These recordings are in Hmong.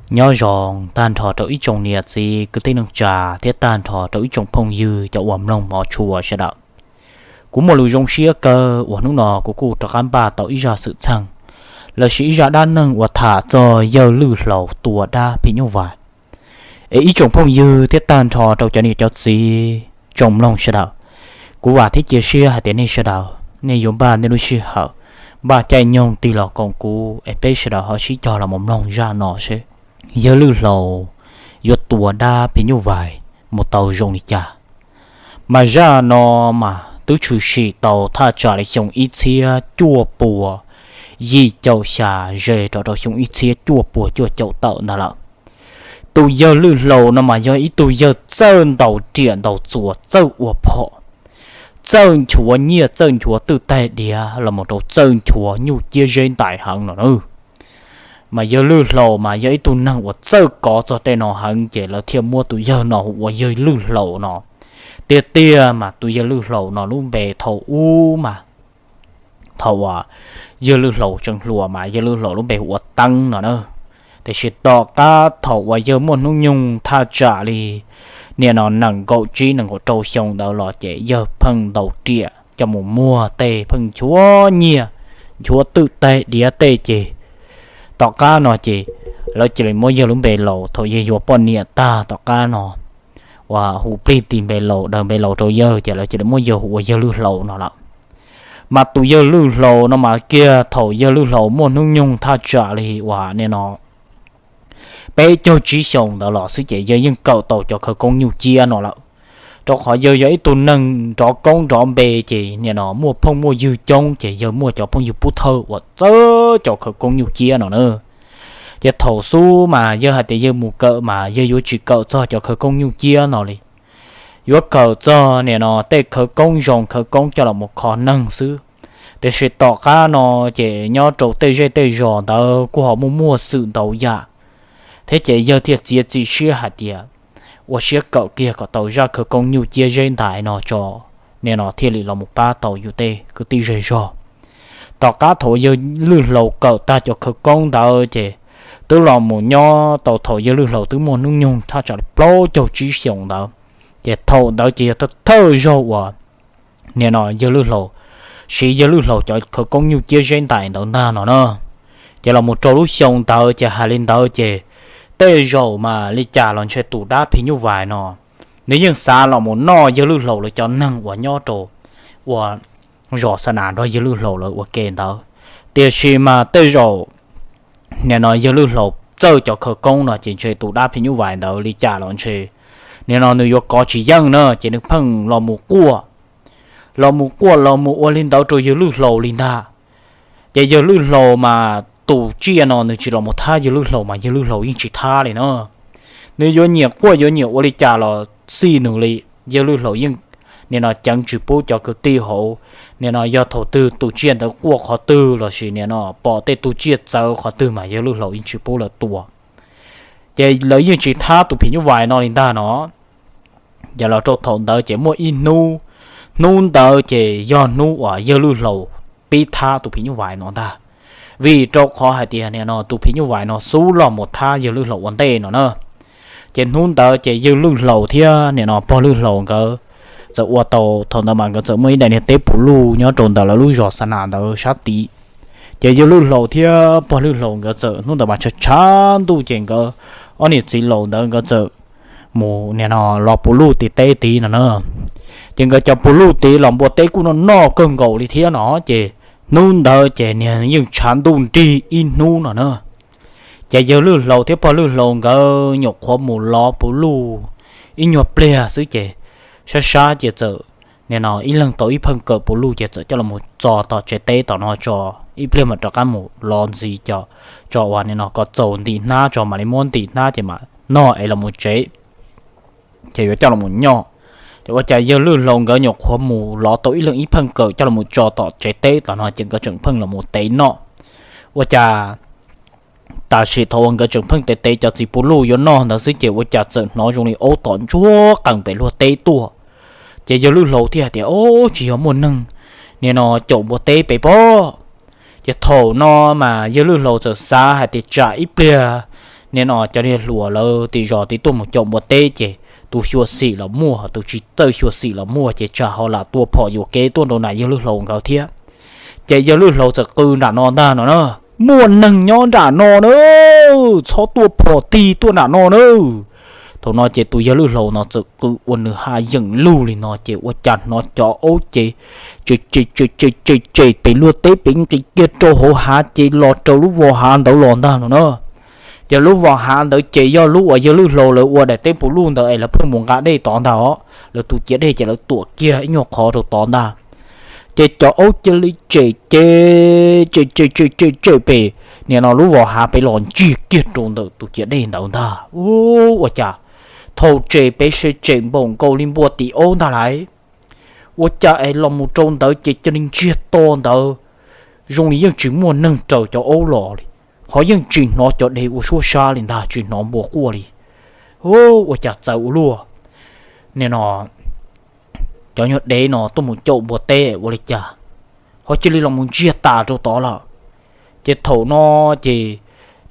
Nyob zoo tag nrho rau ib tsoom niam txiv kwv tij neej tsa thiab tag nrho rau ib tsoom phooj ywg cov uas mloog hmov tshua sawv daws. Kuv muaj lus zoo siab kawg uas hnub no kuv kuj rov qab npaj tau ib zaj xwm txheej lossis ib zaj dab neeg uas tham txog yawg Lwj Hlau tua dab phim nyuj vais. Es ib tsoom phooj ywg thiab tag nrho rau cov niam cov txiv tsoom mloog sawv daws, kuv vam thiab cia siab hais tias nej sawv daws nej yuav npaj nej lub sij hawm, npaj caij nyoog tig los koom kuv es peb sawv daws ho sib cog los mus mloog zaj no seb yawg Lwj Hlau yuav tua dab phim nyuj vais mus tau zoo li cas. Mas zaj no mas twb tshwm sim tau thaj tsam li xyoo ib txhiab cuaj pua yim caum xya ze rau rau xyoo ib txhiab cuaj pua cuaj caum tawm ntag lawm. Tus yawg Lwj Hlau no mas yog ib tug yawg txawj ntaus riam ntaus txuas, txawj ua phom, txawj nchuav nyiaj txawj nchuav twj taig diav los mus rau txawj nchuav nyuj ciab zeb ntais heev no na. Mas yawg Lwj Hlau mas yog ib tug neeg uas txawj kov txog tej no heev ces lawv thiaj muab tus yawg no hu ua yawg Lwj Hlau no. Tiag tiag mas tus yawg Lwj Hlau no lub npe thaum ub mas thaum uas yawg Lwj Hlau tseem hluas mas yawg Lwj Hlau lub npe hu ua Teeb no na. Tiam sis tom qab thaum uas yawg muaj hnub nyoog thaj tsam li nim no nees nkaum tsib nees nkaum rau xyoo ntawd los ces yawg pheej ntaus riam coj mus muag tej pheej nchuav nyiaj, nchuav twj taig diav tej ces tom qab no ces lawv cia li muab yawg lub npe laus thaum yawg yuav poj niam tag tom qab no uas hu plig tis npe laus daws npe laus rau yawg ces lawv cia li muab yawg hu ua yawg Lwj Hlau no lawm. Mas tus yawg Lwj Hlau no mas kiag thaum yawg Lwj Hlau muaj hnub nyoog thaj tsam li uas nim no peb caug tsib xyoos ntawd los xwb ces yawg yeej kawm tau cov khawv koob nyuj ciab no lawm. Rau qhov yawg yog ib tug neeg nrov koob nrov npe ces nim no muaj phooj muaj ywg coob ces yawg muaj cov phooj ywg pub thawj uas txawj cov khawv koob nyuj ciab no na. Ces thaum xub mas yawg hais tias yawg mus kawm mas yawg yuav tsis kawm txog cov khawv koob nyuj ciab no li, yuav kawm txog nim no tej khawv koob zoo khawv koob coj los mus kho neeg xwb. Tiam sis tom qab no ces nyob rau tej zej tej zos ntawd kuj ho muaj muaj xwm ntau yam, thiab ces yawg thiaj txiav txim siab hais tias ua siab kawm kiag kom tau zaj khawv koob nyuj ciab zeb ntais no tso, nim no thiaj li los mus pab tau yus tej kwv tij zej zog. Tom qab thaum yawg Lwj Hlau kawm tag cov khawv koob ntawd ces twb los mus nyob tau thaum yawg Lwj Hlau twb muaj hnub nyoog thaj tsam li plaub caug tsib xyoos ntawd, ces thaum ntawd ces yog thawj zaug uas nim no yawg Lwj Hlau siv yawg Lwj Hlau cov khawv koob nyuj ciab zeb ntais ntawd ntag no na. Ces los mus rau lub xyoo ntawd ces hais li ntawd ces tej zaum mas li cas los ntshe tus dab phim nyuj vais no nws yeej xav los mus noj yawg Lwj Hlau lawv cov neeg uas nyob rau uas zos xa nas nrog yawg Lwj Hlau lawv ua ke ntawd. Tiam sis mas tej zaum nim no yawg Lwj Hlau txawj cov khawv koob no ces ntshe tus dab phim nyuj vais ntawd li cas los ntshe nim no nws yuav kov tsis yeej na ces nws pheej los mus quaj, los mus quaj los mus ua li ntawd rau yawg Lwj Hlau li ntag. Ces yawg Lwj Hlau mas tus tsiaj no nws tsis los mus thab yawg Lwj Hlau mas yawg Lwj Hlau yeej tsis thab li na. Nws yuav nyiam quaj yuav nyiam ua li cas los xij nws li. Yawg Lwj Hlau yeej nim no ceev tsis pub cov kwv tij hauv, nim no yog thaum twg tus tsiaj ntawd quaj qhov twg lossis nim no pom tej tug tsiaj txawv qhov twg mas yawg Lwj Hlau yeej tsis pub lawv tua. Ces lawv yeej tsis thab tus phim nyuj vais no li ntag no. Ces los rau thaum ntawd ces muaj ib hnub, hnub ntawd ces yog hnub uas yawg Lwj Hlau pib thab tus phim nyuj vais no ntag. Vim rau qhov hais tias nim no tus phim nyuj vais no xub los mus thab yawg Lwj Hlau ua ntej no na. Ces hnub ntawd ces yawg Lwj Hlau thiab nim no pog Lwj Hlau nkawd txawm ua tau, thaum ntawd mas nkawd txawm muaj ib daim niag teb puv luj nyob rau ntawm lawv lub zos xa nas ntawd sab tid. Ces yawg Lwj Hlau thiab pog Lwj Hlau nkawd txawm hnub ntawd mas tshav tshav ntuj ces nkawd ob niam txiv laus ntawd nkawd txawm mus nim no los puv luj tim teb tid no na. Ces nkawd cov puv luj tid los npua teb kuj noj noj kawg nkaus li thiab no ces hnub ntawd ces niag yeej tshav ntuj nrig ib hnub no na. Ces yawg Lwj Hlau thiab pog Lwj Hlau nkawd nyuam qhuav mus lov puv luj ib nyuag pliag xwb ces sab sab ces txawm nim no ib leeg tau ib pheej kawm puv luj ces txawm coj los tso tom tsev teb tom no tso, ib pliag mam rov qab mus lov ntxiv cov tso uas nim no kom txaus ntim hnab tso mam li muab ntim hnab ces mam noj es los mus tsev, ces yuav coj los mus nyoj. Ces ua cas yawg Lwj Hlau nkawd nyuam qhuav mus lov tau ib leeg ib pheej kawm coj los tso tom tsev teb tom no ces nkawd tseem pheej los mus tev noj. Ua cas tam sim thaum uas nkawd tseem pheej tev tev cov txiv puv luj yuav noj ntawd xwb ces ua cas txawm hnov zoo li aub tom ntsuag qees pem luag teb tuaj. Ces yawg Lwj Hlau thiaj hais tias, Ob, tsis yog muaj neeg nim no caum npua teb pem pob. Ces thaum no mas yawg Lwj Hlau txawm xav hais tias tsam ib pliag nim no cov niag hluas lawv tim zos twb tuaj mus caum npua teb ces tus xyuam xim los muaj, tus tsis txawj xyuam xim los muaj ces tsam ho lam tua phom yuam kev tuaj nrog nram yawg Lwj Hlau nkawd thiab. Ces yawg Lwj Hlau txawm qw nram no ntag no na, muaj neeg nyob nram no na, txhob tua phom tig tuaj nram no na. Thaum no ces tus yawg Lwj Hlau no txawm qw ua nws ha yeem lug li no ces ua cas hnov cov aub ces tsem tsem tsem tsem pem luag teb pem nqis kiag rau hauv hav ces los rau lub vos hav ntawd los ntag no na. Ces lub vos hav ntawd ces yog lub uas yawg Lwj Hlau lawv ua daim teb puv luj ntawd es lawv pheej mus nqa dej tod ntag os, lawv tus ciav dej ces lawv tuam kiag ib nyuag qhov rau tod ntag. Ces cov aub cia li tsem ces tsem tsem tsem tsem pem nim no lub vos hav pem los ntsiag kiag rau ntawm tus ciav dej ntawd ntag. Ua cas thaum tsem pem se tsem npaum nkaus li npua tiv aub ntag lauj. Ua cas es los mus rau ntawd ces cia li ntsiag to ntawd, zoo li yeej tsis muaj neeg raws cov aub los li, ho yeej tsis hnov cov dev ua suab sab li ntag, tsis hnov npua quaj li. Ua cas txawv ua luaj, nim no cov nyuag dev no tuaj mus caum npua teb ua li cas ho cia li los mus ntsiag tas rau tod lawm. Ces thaum no ces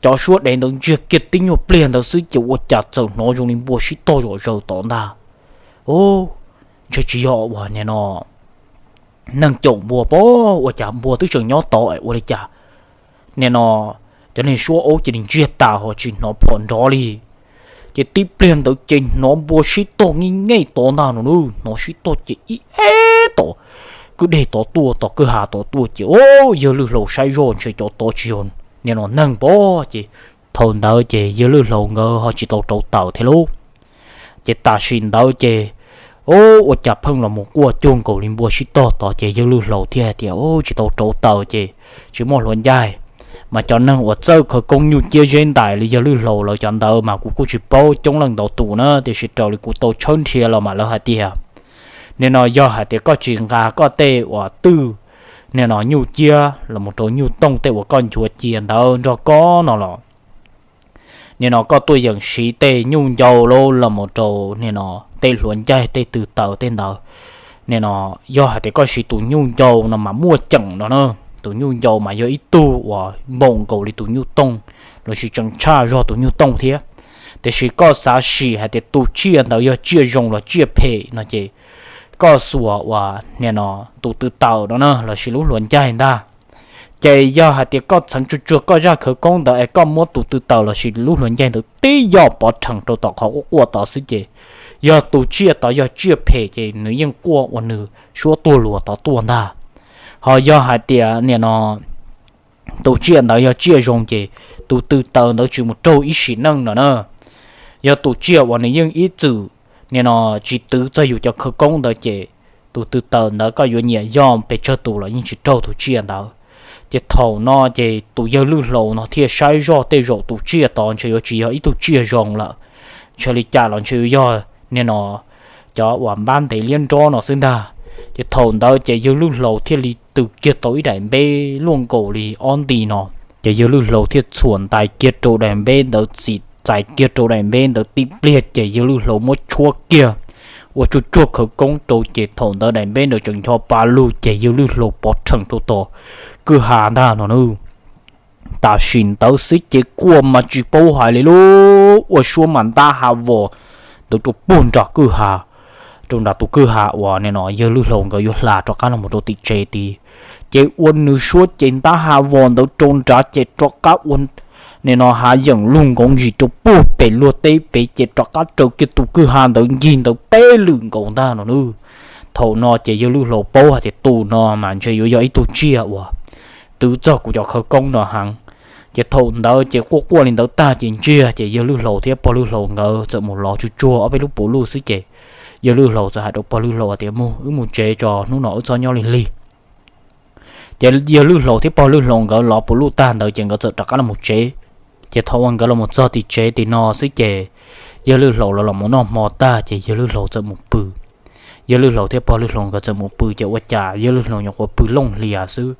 cov suab dev ntawd ntsiag kiag tib nyuag pliag ntawd xwb ces ua cas txawm hnov zoo li npua sib tog zom zaws tod ntag. Ntshe tsis yog uas nim no neeg caum npua pob, ua cas npua twb tseem nyob tod ua li cas. Nim no cov niag suab aub cia li ntsiag tas ho tsis hnov phom nrov li. Ces tib pliag ntawd ces hnov npua sib tog nij nyeej tod ntag no na, hnov sib tog ces ib eb tom kwj deg tod tuaj, tom kwj ha tod tuaj ces yawg Lwj Hlau saib zoj ntshe cov tod tsis yog nim no neeg pob ces thaum ntawd ces yawg Lwj Hlau nkawd ho tsis tau rauv taws thiab lauj. Ces tam sim ntawd ces ua cas pheej los mus quaj cuag nkaus li npua sib tog tod ces yawg Lwj Hlau thiaj hais tias tsis tau rauv taws ces tsis muaj hluav ncaig. Mas cov neeg uas txawj khawv koob nyuj ciab zeb ntais li yawg Lwj Hlau lawv cov ntawd mas kuv kuj tsis paub coob leej ntau tus na, tiam sis raws li kuv tau tshawb nrhiav los mas lawv hais tias nim no yog hais tias koj tsis nqa koj tej uas twj nim no nyuj ciab los mus rau nyuj tooj tej uas koj nchuav cia ntawd nrog koj no los nim no koj tuaj yeem siv tej nyuj ncau los mus rau nim no tej hluav ncaig tej tw taws tej ntawd. Nim no yog hais tias koj siv tus nyuj ncau no mas muaj ceem no na, tus nyuj ncau mas yog ib tug uas npaum nkaus li tus nyuj tooj lossis tseem tshaj zog tus nyuj tooj thiab. Tiam sis koj xav sim hais tias tus tsiaj ntawd yog tsiaj zoo los tsiaj phem no ces koj xuas uas nim no tus tw taws no na lossis lub hluav ncaig ntag. Ces yog hais tias koj txheev tsuag tsuag koj zaj khawv koob ntawd es koj muab tus tw taws lossis lub hluav ncaig ntawd tib yoj pov rhees rau tom qhov quaj quaj tod xwb ces yog tus tsiaj tod yog tsiaj phem ces nws yeej quaj ua nws suab tuag luag tod tuaj ntag. Ho yog hais tias nim no tus tsiaj ntawd yog tsiaj zoo ces tus tw taws ntawd tsis mus raug ib sim neej no na. Yog tus tsiaj uas nws yeej ib txwm nim no tsis twv txog yus cov khawv koob ntawd ces tus tw taws ntawd koj yuav nyiam yoj pes tsawg tus los yeej tsis raug tus tsiaj ntawd. Ces thaum no ces tus yawg Lwj Hlau no thiaj saib zoj tej zaum tus tsiaj tod ntshe yuav tsis yog ib tug tsiaj zoo lawm, ntshe li cas los ntshe yuav yog nim no cov uas npab ntev liab nrob no xwb ntag. Ces thaum ntawd ces yawg Lwj Hlau thiaj li tw kiag tau ib daim npeb luaj nkaus li ob nti no. Ces yawg Lwj Hlau thiaj txhuam ntais kiag rau daim npeb ntawd, txhais kiag rau daim npeb ntawd tib pliag ces yawg Lwj Hlau muab tshuab kiag ua tsuag tsuag khawv koob rau ces thaum ntawd daim npeb ntawd tseem ncho pa lug ces yawg Lwj Hlau pov rhees rau tom kwj ha ntag no na. Tam sim ntawd xwb ces quaj mas tsis paub hais li lub ua suab mas ntab ha vos ntawd rau puag nram kwj ha, rau nram tus kwj ha uas nim no yawg Lwj Hlau nkawd yuav hla rov qab los rau tim tsev tid. Ces ua nws suab ces ntab ha vos ntawd rau nrad ces rov qab ua nim no hav yeem lug nkoov ntsis rau puag pem luag teb pem ces rov qab raws kiag tus kwj ha ntawd ncig ntawd peb lwm nkaus ntag no na. Thaum no ces yawg Lwj Hlau paub hais tias tus no mas ntshe yuav yog ib tug tsiaj uas twv txog kuv cov khawv koob no heev. Ces thaum ntawd ces quaj quaj li ntawd tag ces ntsiag ces yawg Lwj Hlau thiab pog Lwj Hlau nkawd txawm mus lov tsuag tsuag ob peb lub puv luj xwb ces yawg Lwj Hlau txawm hais rau pog Lwj Hlau tias mus, wb mus tsev tso, hnub no wb txhob nyob li lig. Ces yawg Lwj Hlau thiab pog Lwj Hlau nkawd lov puv luj tag ntawd ces nkawd txawm rov qab los tsev. Ces thaum uas nkawd los txog tim tsev tim no xwb ces yawg Lwj Hlau los los noj hmo tag ces yawg Lwj Hlau txawm mus pw. Yawg Lwj Hlau thiab pog Lwj Hlau nkawd txawm mus pw ces ua cas yawg Lwj Hlau nyuam qhuav pw looj hlias xwb,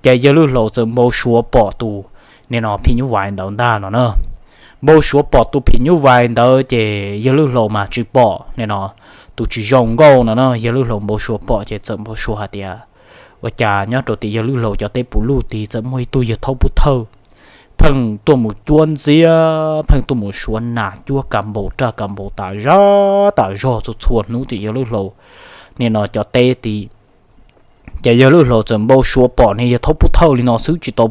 ces yawg Lwj Hlau txawm npau suav pom tus nim no phim nyuj vais ntawd ntag no na. Npau suav pom tus phim nyuj vais ntawd ces yawg Lwj Hlau mas tsis pom nim no tus tsis zoo nkauj no na, yawg Lwj Hlau npau suav pom ces txawm npau suav hais tias ua cas nyob rau tim yawg Lwj Hlau cov teb puv luj tid txawm muaj ib tug yawg thaub pub thawj pheej tuaj mus cuab ntxiab, pheej tuaj mus suav nas cuab kas npaum raj kas npaum tas zog tas zog txhua txhua hnub tim yawg Lwj Hlau nim no cov teb tid. Ces yawg Lwj Hlau txawm npau suav pom niag yawg Thaub Pub Thawj li no xwb, tsis tau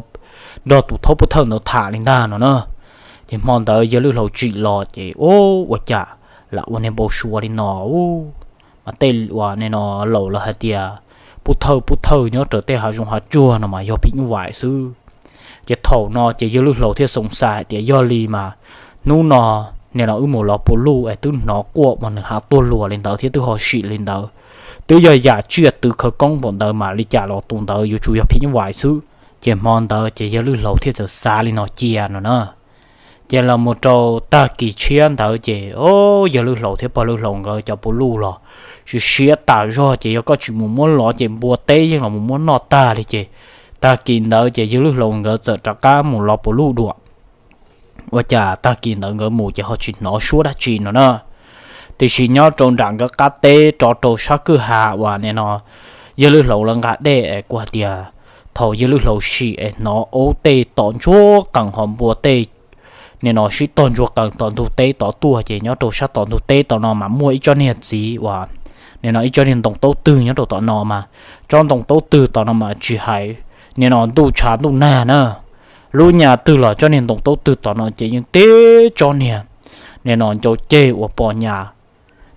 nrog tus Thaub Pub Thawj ntawd tham li ntag no na. Ces hmo ntawd yawg Lwj Hlau tsim los ces, o, ua cas lam ua niag npau suav li no. Mas tej uas nim no laus lawv hais tias Pub Thawj Pub Thawj nyob raws tej hav zoov hav tsuag no mas yog phim nyuj vais xwb. Ces thaum no ces yawg Lwj Hlau thiaj xoo xais hais tias yog li mas hnub no nim no wb mus los puv luj es twb hnov quaj uas nws hav tuaj luag li ntawd thiab twb ho sim li ntawd, twb yog yam tsiaj tw khawv koob npaum ntawd mas li cas los tus ntawd yuav tsum yog phim nyuj vais xwb. Ces hmo ntawd ces yawg Lwj Hlau thiaj txawm xav li no cia no na. Ces los mus rau tag kis tshiab ntawd ces, o, yawg Lwj Hlau thiab pog Lwj Hlau nkawd cov puv luj los siav siav tas zog ces yog koj tsis mus muab lov ces npua teb yeej los mus muab noj tag li. Ces tag kis ntawd ces yawg Lwj Hlau nkawd txawm rov qab mus los puv luj dua. Ua cas tag kis ntawd nkawd mus ces ho tsis hnov suab dab tsi no na. Tiam sis nyob rau nram nkawd qab teb rov rau sab kwj ha uas nim no yawg Lwj Hlau lawv nqa dej es kuj hais tias thaum yawg Lwj Hlau sim es hnov aub tej tom ntsuag qees ho npua tej nim no sib tog ntsuag qees tom ntug teb tod tuaj ces nyob rau sab tom ntug teb tom no mas muaj ib tsob niag txiv uas nim no ib tsob niag ntoo taub twg nyob rau tom no mas, tsob ntoo taub twg tom no mas tsis hais nim no ntuj tshav ntuj nag na, lub nyas twg los tsob niag ntoo taub twg tom no ces yeej teb tsob niag nim no ncau ceg uas pom nyas,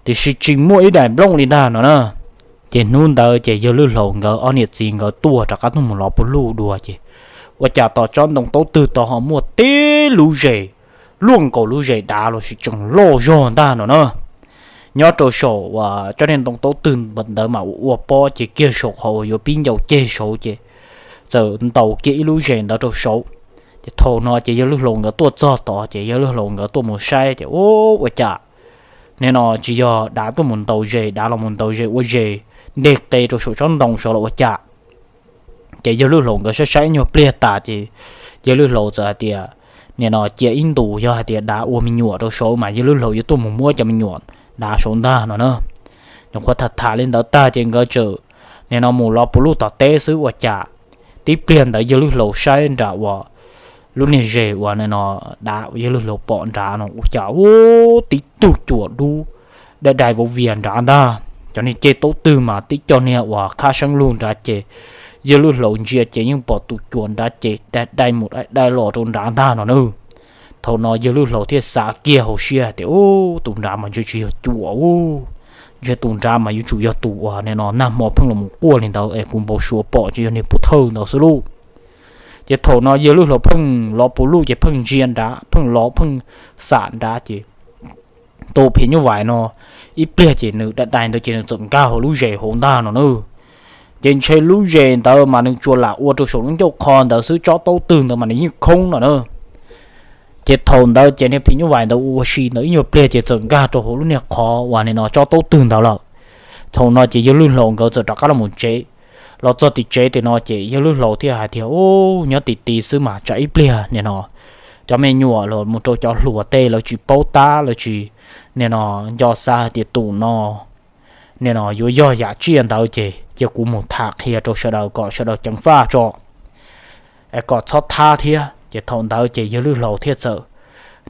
tiam sis tsis muaj ib daim nplooj li ntag no na. Ces hnub ntawd ces yawg Lwj Hlau nkawd ob niam txiv nkawd tuaj rov qab tuaj mus los puv luj dua ces ua cas tom tsob ntoo taub twg tod ho muaj tib lub zes, luaj nkaus lub zes dav los sis tseem loj zog ntag no na. Nyob rau saum uas tsob niag ntoo taub twg ntawd mas ua ua pob ces kiag saum qhov uas yuav pib ncau ceg saud ces txawm ntaus kiag ib lub zes ntawd rau saud. Ces thaum no ces yawg Lwj Hlau nkawd tuaj txog tod ces yawg Lwj Hlau nkawd tuaj mus saib ces, u, ua cas nim no tsis yog dav tuaj mus ntaus zes, dav los mus ntaus zes ua zes nteg qe rau saum tsob ntoo saud los ua cas. Ces yawg Lwj Hlau nkawd saib saib ib nyuag pliag tas ces yawg Lwj Hlau txawm hais tias nim no cia ib ntus yog hais tias dav ua me nyuam rau saud mas yawg Lwj Hlau yuav tuaj mus muab cov me nyuam dav saud ntag no na. Nyuam qhuav tham tham li ntawd tag ces nkawd txawm nim no mus los puv luj tom teb xwb ua cas tib pliag ntawd yawg Lwj Hlau saib nram uas lub niag zes uas nim no dav yawg Lwj Hlau pom nrad no ua cas, u, tib tug cuam dub dai dai vauv vias nrad ntag. Cov niag ceg taub twg mas tib co niag uas khab seeb lug nrad ces yawg Lwj Hlau ntsia ces yeej pom tus cuam nrad ces dai dai mus dai dai los rau nrad ntag no na. Thaum no yawg Lwj Hlau thiaj xav kiag hauv siab tias, u, tus nrad mas ntshe tsis yog cuam, u, ntshe tus nrad mas yuav tsum yog tus uas nim no nag hmo pheej los mus quaj li ntawd es kuv npau suav pom tsis yog niag Pub Thawj ntawd xwb lauj. Ces thaum no yawg Lwj Hlau pheej los puv luj ces pheej ntsia nrad pheej los pheej xam nrad ces tus phim nyuj vais no ib pliag ces nws dai dai ntawd ces nws txawm nkag hauv lub zes hauv ntag no na. Ces ntshe lub zes ntawd mas nws tsuas lam ua rau saum lub ncauj qho ntawd xwb, tsob taub twg ntawd mas nws yeej khoob no na. Ces thaum ntawd ces niag phim nyuj vais ntawd ua ua si ntawd ib nyuag pliag ces txawm nkag rau hauv lub niag qhov uas nim no tsob taub twg ntawd lawm. Thaum no ces yawg Lwj Hlau nkawd txawm rov qab los mus tsev. Los txog tim tsev tim no ces yawg Lwj Hlau thiaj hais tias, u, nyob tim tid xwb mas tsam ib pliag nim no cov me nyuam los mus rau cov hluas tej lawv tsis paub tab lawv tsis nim no nco xav hais tias tus no nim no yuav yog yam tsiaj ntawd ces cia kuv mus tham qhia rau sawv daws kom sawv daws ceev faj tso es kom txhob thab thiab. Ces thaum ntawd ces yawg Lwj Hlau thiaj txawm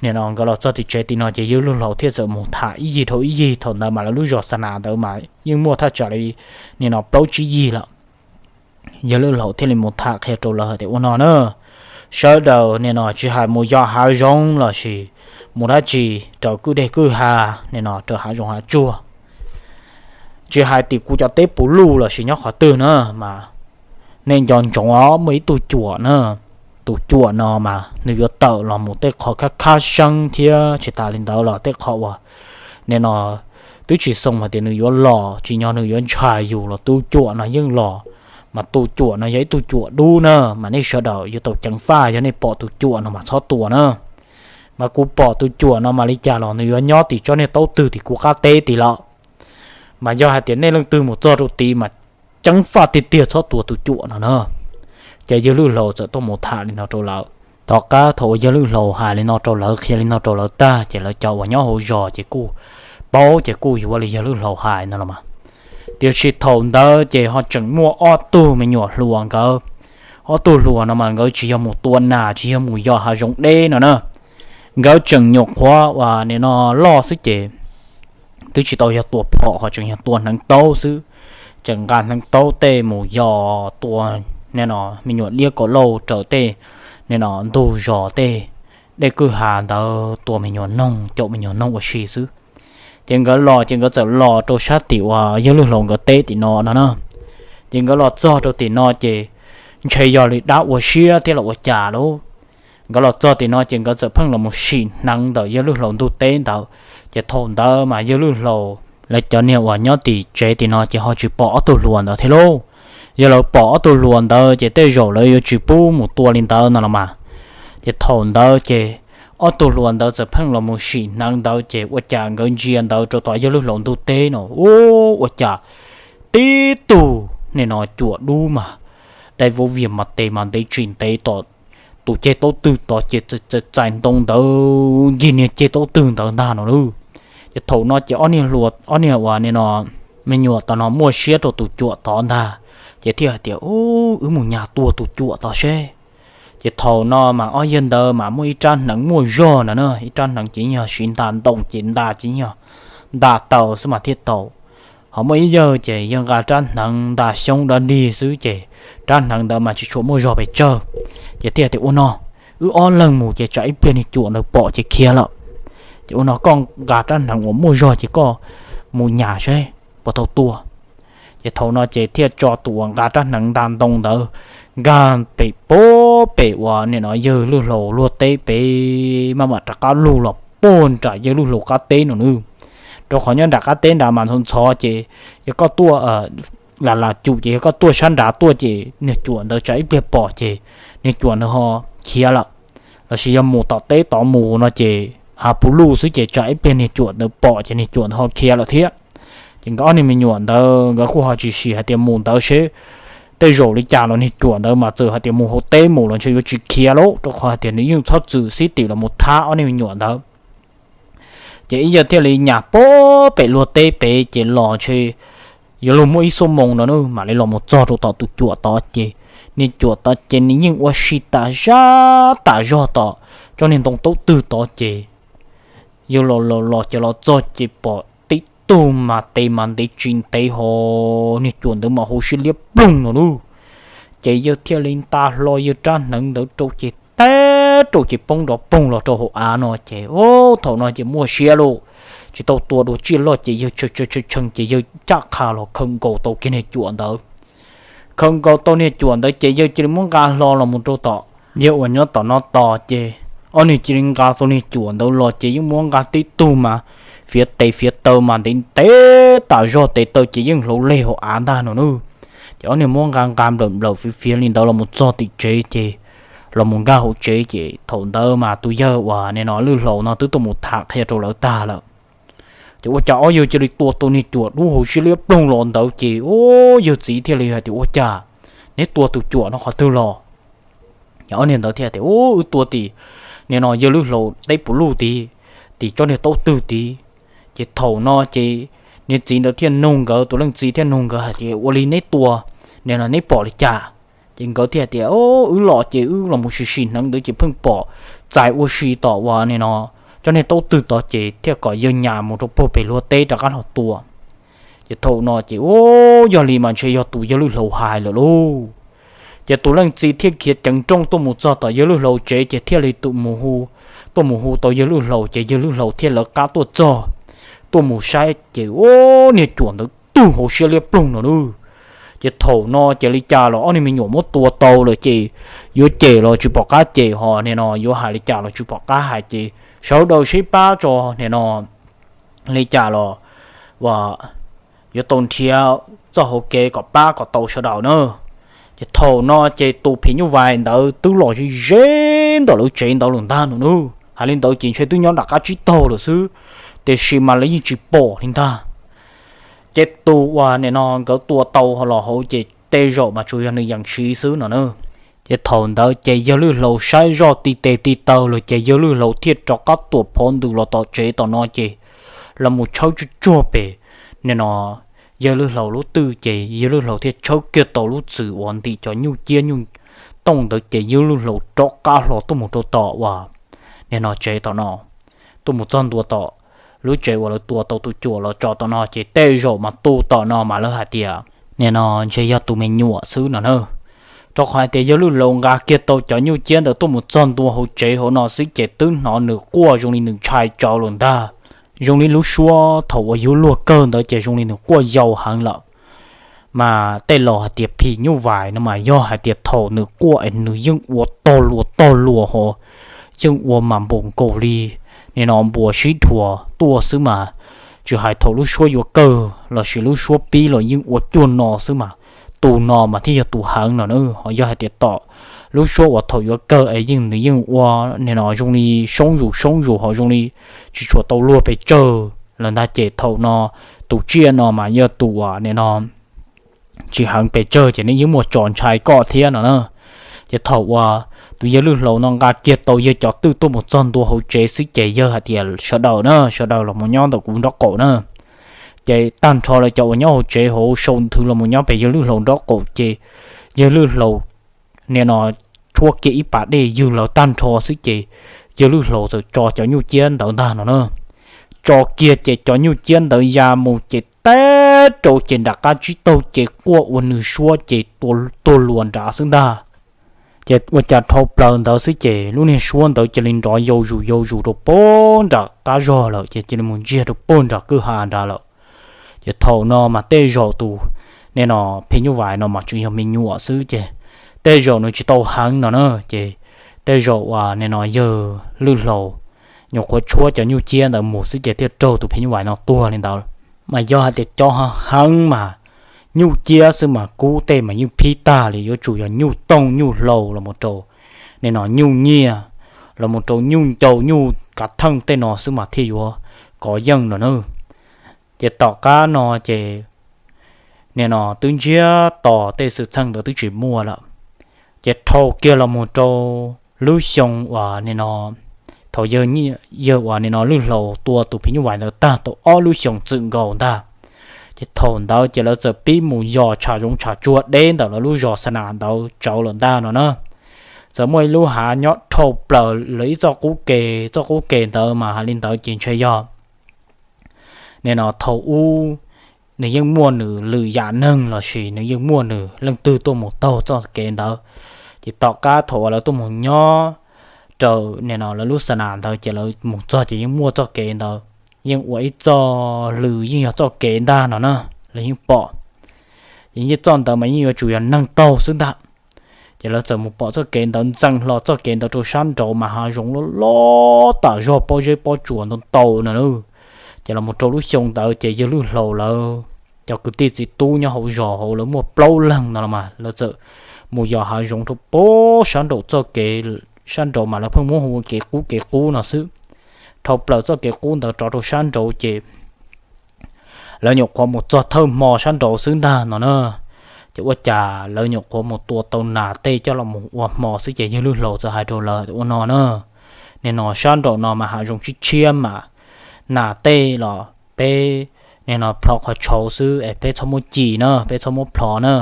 nim no nkawd los txog tim tsev tim no ces yawg Lwj Hlau thiaj txawm mus tham ib yig dhau ib yig. Thaum ntawd mas lawv lub zos Xa Nas ntawd mas yeej muaj thaj tsam li nim no plaub tsib yig lawm. Yawg Lwj Hlau thiaj li mus tham qhia rau lawv hais tias, ua no na, sawv daws nim no tsis hais mus yos hav zoov los sis mus dab tsi raws kwj deg kwj ha, nim no raws hav zoov hav tsuag, tsis hais tim kuv cov teb puv luj los sis nyob qhov twg na mas nej nco ntsoov os, muaj ib tug cuam na. Tus cuam no mas nws yuav tawm los mus tej qhov khab khab seeb thiab tsis tas li ntawd los tej qhov uas nim no twb tsis xoo hais tias nws yuav los, tsim nyog nws yuav ntshai yus los tus cuam no yeej los. Mas tus cuam no yog ib tug cuam dub na, mas nej sawv daws yuav tau ceev faj yog nej pom tus cuam no mas txhob tua na. Mas kuv pom tus cuam no mas li cas los nws yuav nyob tim tsob niag taub twg tim kuv qab teb tid lawm. Mas yog hais tias nej leej twg mus txog rau tid mas ceev faj tiag tiag txhob tua tus cuam no na. Ces yawg Lwj Hlau txawm tuaj mus tham li no rau lawv. Tom qab thaum uas yawg Lwj Hlau hais li no rau lawv, qhia li no rau lawv tag ces lawv cov uas nyob hauv zos ces kuj paub ces kuj yuav li yawg Lwj Hlau hais no los mas. Tiam sis thaum ntawd ces ho tseem muaj ob tug me nyuam hluas nkawd ob tug hluas no mas nkawd tsis yog mus tua nas, tsis yog mus yos hav zoov deb no na. Nkawd tseem nyuam qhuav uas nim no loj xwb ces twb tsis tau yog tua phom ho tseem yog tua hneev taub xwb. Tseem nqa hneev taub tej mus yos tua nim no me nyuam liab kaum lauj raws tej nim no ntug zos tej dej kwj ha ntawd tua me nyuam noog, caum me nyuam noog ua si xwb. Ces nkawd los ces nkawd txawm los rau sab tim uas yawg Lwj Hlau nkawd teb tim no no na. Ces nkawd los txog rau tim no ces ntshe yog li dab ua siab thiab los ua cas lauj. Nkawd los txog tim no ces nkawd txawm pheej los mus sim hneev ntawm yawg Lwj Hlau ntug teb ntawd. Ces thaum ntawd mas yawg Lwj Hlau lawv cov niag uas nyob tim tsev tim no ces ho tsis pom ob tug hluas ntawd thiab lauj. Yog lawv pom ob tug hluas ntawd ces tej zaum lawv yuav tsis pub mus tua li ntawd no los mas. Ces thaum ntawd ces ob tug hluas ntawd txawm pheej los mus sim hneev ntawd ces ua cas nkawd ntsia ntawd rau tom yawg Lwj Hlau ntug teb no, u, ua cas tib tug nim no cuam dub mas dai vauv vias mas tes mas ntev tsis ntev tom tus ceg taub twg tod ces txais ntoo ntawd ncig niag ceg taub twg ntawd ntag no lauj. Ces thaum no ces ob niag hluas, ob niag uas nim no me nyuam tod no muaj siab rau tus cuam tod ntag, ces thiaj hais tias, u, wb mus nyas tua tus cuam tod seb. Ces thaum no mas ob yawg ntawd mas muaj ib rab hneev muaj zog ntawd na, ib rab hneev ces yog siv nta ntoo ces nta ces yog nta taws xwb mas thiaj tau. Ho muaj ib yawg ces yawg nqa rab hneev nta xyoob dab dig xwb ces rab hneev ntawd mas tsis tshua muaj zog pes tsawg. Ces thiaj tias, ua no, wb ob leeg mus ces tsam ib pliag niag cuam ntawd pom ces khiav lawm. Ces ua no koj nqa rab hneev uas muaj zog ces koj mus nyas seb puas tau tua. Ces thaum no ces thiaj tso tus uas nqa rab hneev nta ntoo ntawd nkag pem pem uas nim no yawg Lwj Hlau luag teb pem maj mam rov qab lug los puag nram yawg Lwj Hlau qab teb no nawb. Rau qhov nyob nram qab teb nrad mas ntxhov ntxhov ces yog koj tuaj lam lam cum ces yog koj tuaj sab nrad tuaj ces niag cuam ntawd tsam ib pliag pom ces niag cuam ntawd ho khiav lawm. Los sis yog mus tom teb tod mus no ces hav puv luj xwb ces tsam ib pliag niag cuam ntawd pom ces niag cuam ntawd ho khiav lawm thiab. Ces nkawd ob niag me nyuam ntawd nkawd kuj ho tsis sim hais tias mus ntawd seb tej zaum li cas los niag cuam ntawd mas txawm hais tias mus hauv teb mus los ntshe yuav tsis khiav lauj, rau qhov hais tias nws yeej txhob txwm xib tim los mus thab ob niag me nyuam ntawd. Ces ib yawg thiaj li nyas puag pem luag teb pem ces los ntshe yuav luag muaj ib xuab moos no na mam li los mus txog rau tom tus cuam tod ces niag cuam tod ces nws yeej ua si tas zaj tas zog tom tsob niag ntoo taub twg tod ces yawg los los los ces los txog ces pom tib tug mas tes mas ntev tsis ntev ho niag cuam ntawd mas hauv siab liab ploog no lauj. Ces yawg thiaj li nta hlo yawg rab hneev ntawd rau ces teb rau ces poob nrov poog los rau hauv av no ces thaum no ces muaj siab lauj, tsis tau tua dua tsiaj loj ces yawg tshee tshee ces yawg caj qha los khaws nkaus tau kiag niag cuam ntawd. Khaws nkaus tau niag cuam ntawd ces yawg cia li muab nqa hlo los mus rau tom yawg uas nyob tom no tos ces ob niag cia li nqa tau niag cuam ntawd los ces yeej muab nqa tib tug mas fiav tes fiav taw mas ntev ntev tas zog tes taw ces yeej hlauv leg hauv av ntag no nawb. Ces ob niag muab nqa nqa nplawm nplawm fiav fiav li ntawd los mus txog tim tsev ces los mus nkag hauv tsev ces thaum ntawd mas tus yawg uas nim no Lwj Hlau no twb tuaj mus tham qhia rau lawv tag lawm. Ces ua cas ob yawg cia li tua tau niag cuam dub hauv siab liab ploog los ntawd ces yawg txiv thiaj li hais tias, ua cas neb tua tus cuam no qhov twg los? Ces ob niag ntawd thiaj tias, u, wb tua tim nim no yawg Lwj Hlau teb puv luj tid, tim tsob niag taub twg tid. Ces thaum no ces niag txiv ntawd thiaj nug nkawd, tus leej txiv thiaj nug nkawd hais tias, ua li neb tua nim no neb pom li cas? Ces nkawd thiaj tias, wb los ces wb los mus sim sim hneev ntawd ces pheej pom txais ua si tom uas nim no tsob niag taub twg tod ces thiaj kom yawg nyas mus rau puag pem luag teb rov qab los tua. Ces thaum no ces, u, yog li mas ntshe yog tus yawg Lwj Hlau hais lawm lauj. Ces tus leej txiv thiaj khiav ceev nrooj tuaj mus txog tom yawg Lwj Hlau tsev ces thiaj li tuaj mus hu tau yawg Lwj Hlau ces yawg Lwj Hlau thiaj lawv qab tuaj txog, tuaj mus saib ces, u, niag cuam ntawd tug hauv siab liab ploog no nawb. Ces thaum no ces li cas los ob niag me nyuam muab tua tau lawm ces yuav cem los tsis pom qab cem ho nim no yuav hais li cas los tsis pom qab hais ces sawv daws sib pab tso nim no li cas los yuav tau nrhiav txoj hauv kev kom pab kom tau sawv daws na. Ces thaum no ces tus phim nyuj vais ntawd twb los ze ze ntawm lawv tsev ntawd lawm ntag no nawb. Hais li ntawd ces ntshe twb nyob nram qab tsib taug lawm xwb, tiam sis mas lawv yeej tsis pom li ntag. Ces tus uas nim no nkawd tua tau los hauv ces tej zaum mas tsuas yog nws yees siv xwb no na. Ces thaum ntawd ces yawg Lwj Hlau saib zoj ti tes ti taw lawm ces yawg Lwj Hlau thiaj rov qab tuam phov ntws los tom tsev tom no ces los mus tshawb tsuj tsuag pem nim no yawg Lwj Hlau lub twj ces yawg Lwj Hlau thiaj tshawb kiag tau lub txwm uas ntim cov nyuj ciab nyuj tooj ntawd ces yawg Lwj Hlau rov qab hlo tuaj mus rau tom uas nim no tsev tom no, tuaj mus txog ntua tom lub tsev uas lawv tua tau tus cuam los tso tom no ces tej zaum mas tus tom no mas lawv hais tias nim no ntshe yog tus me nyuam xwb no na. Rau qhov hais tias yawg Lwj Hlau nqa kiag tau cov nyuj ciab ntawd tuaj mus txog ntua hauv tsev hauv no xwb ces twb hnov nws quaj zoo li nws ntshai tsawv lawm ntag. Zoo li lub suab thaum uas yuav luag kawg ntawd ces zoo li nws quaj yau heev lawm. Mas tej laus hais tias phim nyuj vais no mas yog hais tias thaum nws quaj es nws yeej ua tog luas tog luas ho, yeej ua mas npaum nkaus li nim no npua sib dhuas tuaj xwb mas, tsis hais thaum lub suab yuav kawg lossis lub suab pib los yeej ua cuag no xwb mas, tus no mas thiaj yog tus heev no na. Ho yog hais tias tom lub suab uas thaum yuav kawg es yeej nws yeej ua nim no zoo li soob zus soob zus ho zoo li tsis tshua tau luag pes tsawg lawm ntag ces thaum no tus tsiaj no mas yog tus uas nim no tsis heev pes tsawg ces nws yeej muaj tso ntshai koj thiab no na. Ces thaum uas tus yawg Lwj Hlau no nqa kiag tau yawg cov twj tuaj mus txog ntua hauv tsev xwb ces yawg hais tias sawv daws na, sawv daws los mus nyob ntawm kuv nraub qaum na. Ces tag nrho lawv cov uas nyob hauv tsev hauv sau nthwv los mus nyob pem yawg Lwj Hlau nraub qaum ces yawg Lwj Hlau nim no tshuab kiag ib pas dej ywg lawv tag nrho xwb ces yawg Lwj Hlau txawm tso cov nyuj ciab ntawd ntag no na. Tso kiag ces cov nyuj ciab ntawd ya mus ces teb rau ces nram qab tsib taug ces quaj ua nws suab ces tua tuag luas nrad xwb ntag. Ces ua cas dhau plaws ntawd xwb ces lub niag suab ntawd cia li nrov yau zus yau zus rau pag nram qab zog lawm ces cia li mus ntsiag rau pag nram kwj ha nrad lawm. Ces thaum no mas tej zaum tus nim no phim nyuj vais no mas tseem yog me nyuam xwb ces tej zaum nws tsis tau heev no na. Ces tej zaum uas nim no yawg Lwj Hlau nyuam qhuav tshuab cov nyuj ciab ntawd mus xwb ces thiaj raug tus phim nyuj vais no tuag li ntawd. Mas yog hais tias cov heev mas nyuj ciab xwb mas kub tej mas yeej phib tag li, yuav tsum yog nyuj tooj nyuj hlau los mus rau nim no nyuj nyiaj los mus rau nyuj ncau nyuj kav theej tej no xwb mas thiaj yuav kov yeej no na. Ces tom qab no ces nim no twb ntsiag to tej xwm txheej ntawd twb tsis muaj lawm. Ces dhau kiag los mus rau lub xyoo uas nim no thaum yawg uas nim no Lwj Hlau tua tus phim nyuj vais ntawd tag tau ob lub xyoos txwm nkaus ntag. Ces thaum ntawd ces lawv txawm pib mus yos tshav zoov tshav tsuag deb ntawm lawv lub zos Xa Nas ntawd tsawv lawm ntag no na. Txawm muaj ib lub hav nyob dhau plaws lawv ib txoj qub ke, txoj qub ke ntawd mas hais li ntawd ces ntshe yog nim no thaum ub nws yeej muaj nws lwm yam neeg lossis nws yeej muaj nws leej twg tuaj mus taug txoj kev ntawd. Ces tom qab thaum uas lawv tuaj mus nyob rau nim no lawv lub Xa Nas ntawd ces lawv mus txog ces yeej muaj txoj kev ntawd, yeej ua ib txoj lw yeej yog txoj kev ntag no na, lawv yeej pom. Ces yeej txoj ntawd mas yeej yuav tsum yog neeg taug xwb ntag. Ces lawv txawm mus pom txoj kev ntawd ntxeev hlo txoj kev ntawd rau sab nraud mas hav zoov loj loj tam zog pob zeb pob tsuas ntau ntau no na. Ces los mus rau lub xyoo ntawd ces yawg Lwj Hlau lawv cov kwv tij txiv tub nyob hauv zos hauv lawv muaj plaub leeg no los mas lawv txawm mus yos hav zoov rau pob sab nraum txoj kev, sab nraud mas lawv pheej muab hu ua kev qub kev qub no xwb. Dhau plaws txoj kev qub ntawd rov rau sab nraud ces lawv nyuam qhuav mus txog thawj hmo sab nraud xwb ntag no na. Ces ua cas lawv nyuam qhuav mus tua tau nas tej coj los mus ua hmo xwb ces yawg Lwj Hlau txawm hais rau lawv ua no na, nim no sab nraum no mas hav zoov tshiab tshiab mas nas tej los peb nim no plho qhov tshauv xwb es peb txhob muab ci na, peb txhob muab plho na.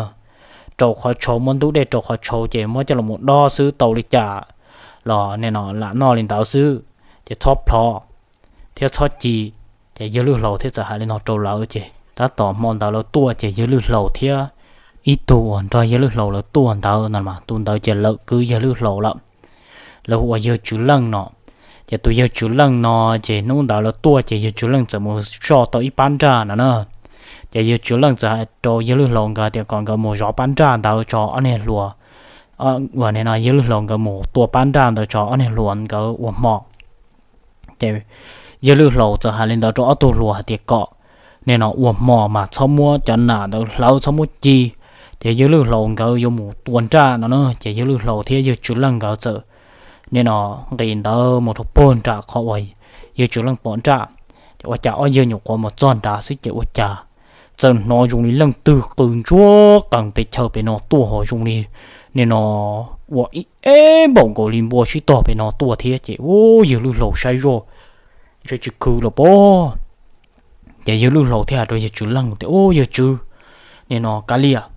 Rau qhov tshauv, muab ntub dej rau qhov tshauv ces muab coj los mus dob xwb, tau li cas los nim no lam noj li ntawd xwb, ces txhob plho thiab txhob ci. Ces yawg Lwj Hlau thiaj txawm hais li no rau lawv ces tab tom hmo ntawd lawv tuaj ces yawg Lwj Hlau thiab ib tug uas nrog yawg Lwj Hlau lawv tuaj ntawd no mas tus ntawd ces lawm kwv yawg Lwj Hlau lawm. Lawv hu ua yawg Tswv Leej no. Ces tus yawg Tswv Leej no ces hnub ntawd lawv tuaj ces yawg Tswv Leej txawm mus soj tau ib pab nraj no na. Ces yawg Tswv Leej txawm hais rau yawg Lwj Hlau nkawd tias kom nkawd mus zov pab nraj ntawd tso ob niag hluas, uas nim no yawg Lwj Hlau nkawd mus tua pab nraj ntawd tso ob niag hluas nkawd ua hmo. Ces yawg Lwj Hlau txawm hais li ntawd rau ob tug hluas hais tias kom nim no ua hmo mas txhob muab cov nas ntawd hlawv, txhob muab ci. Ces yawg Lwj Hlau nkawd yuav mus tua nraj no na. Ces yawg Lwj Hlau thiab yawg Tswv Leej nkawd txawm nim no nqis ntawd mus rau puag nram qhov uas yawg Tswv Leej pom nraj. Ces ua cas ob yawg nyuam qhuav mus txog nrad xwb ces ua cas txawm hnov zoo li leej twg qw ntsuab qees pes chaw pem no tuaj ho zoo li nim no ua ib eb npaum nkaus li npua sib tog pem no tuaj thiab ces ua yawg Lwj Hlau saib zoj ntshe tsis khwv los pob. Ces yawg Lwj Hlau thiaj hais rau yawg Tswv Leej tias, Ub, yawg Tswv, nim no kav liam,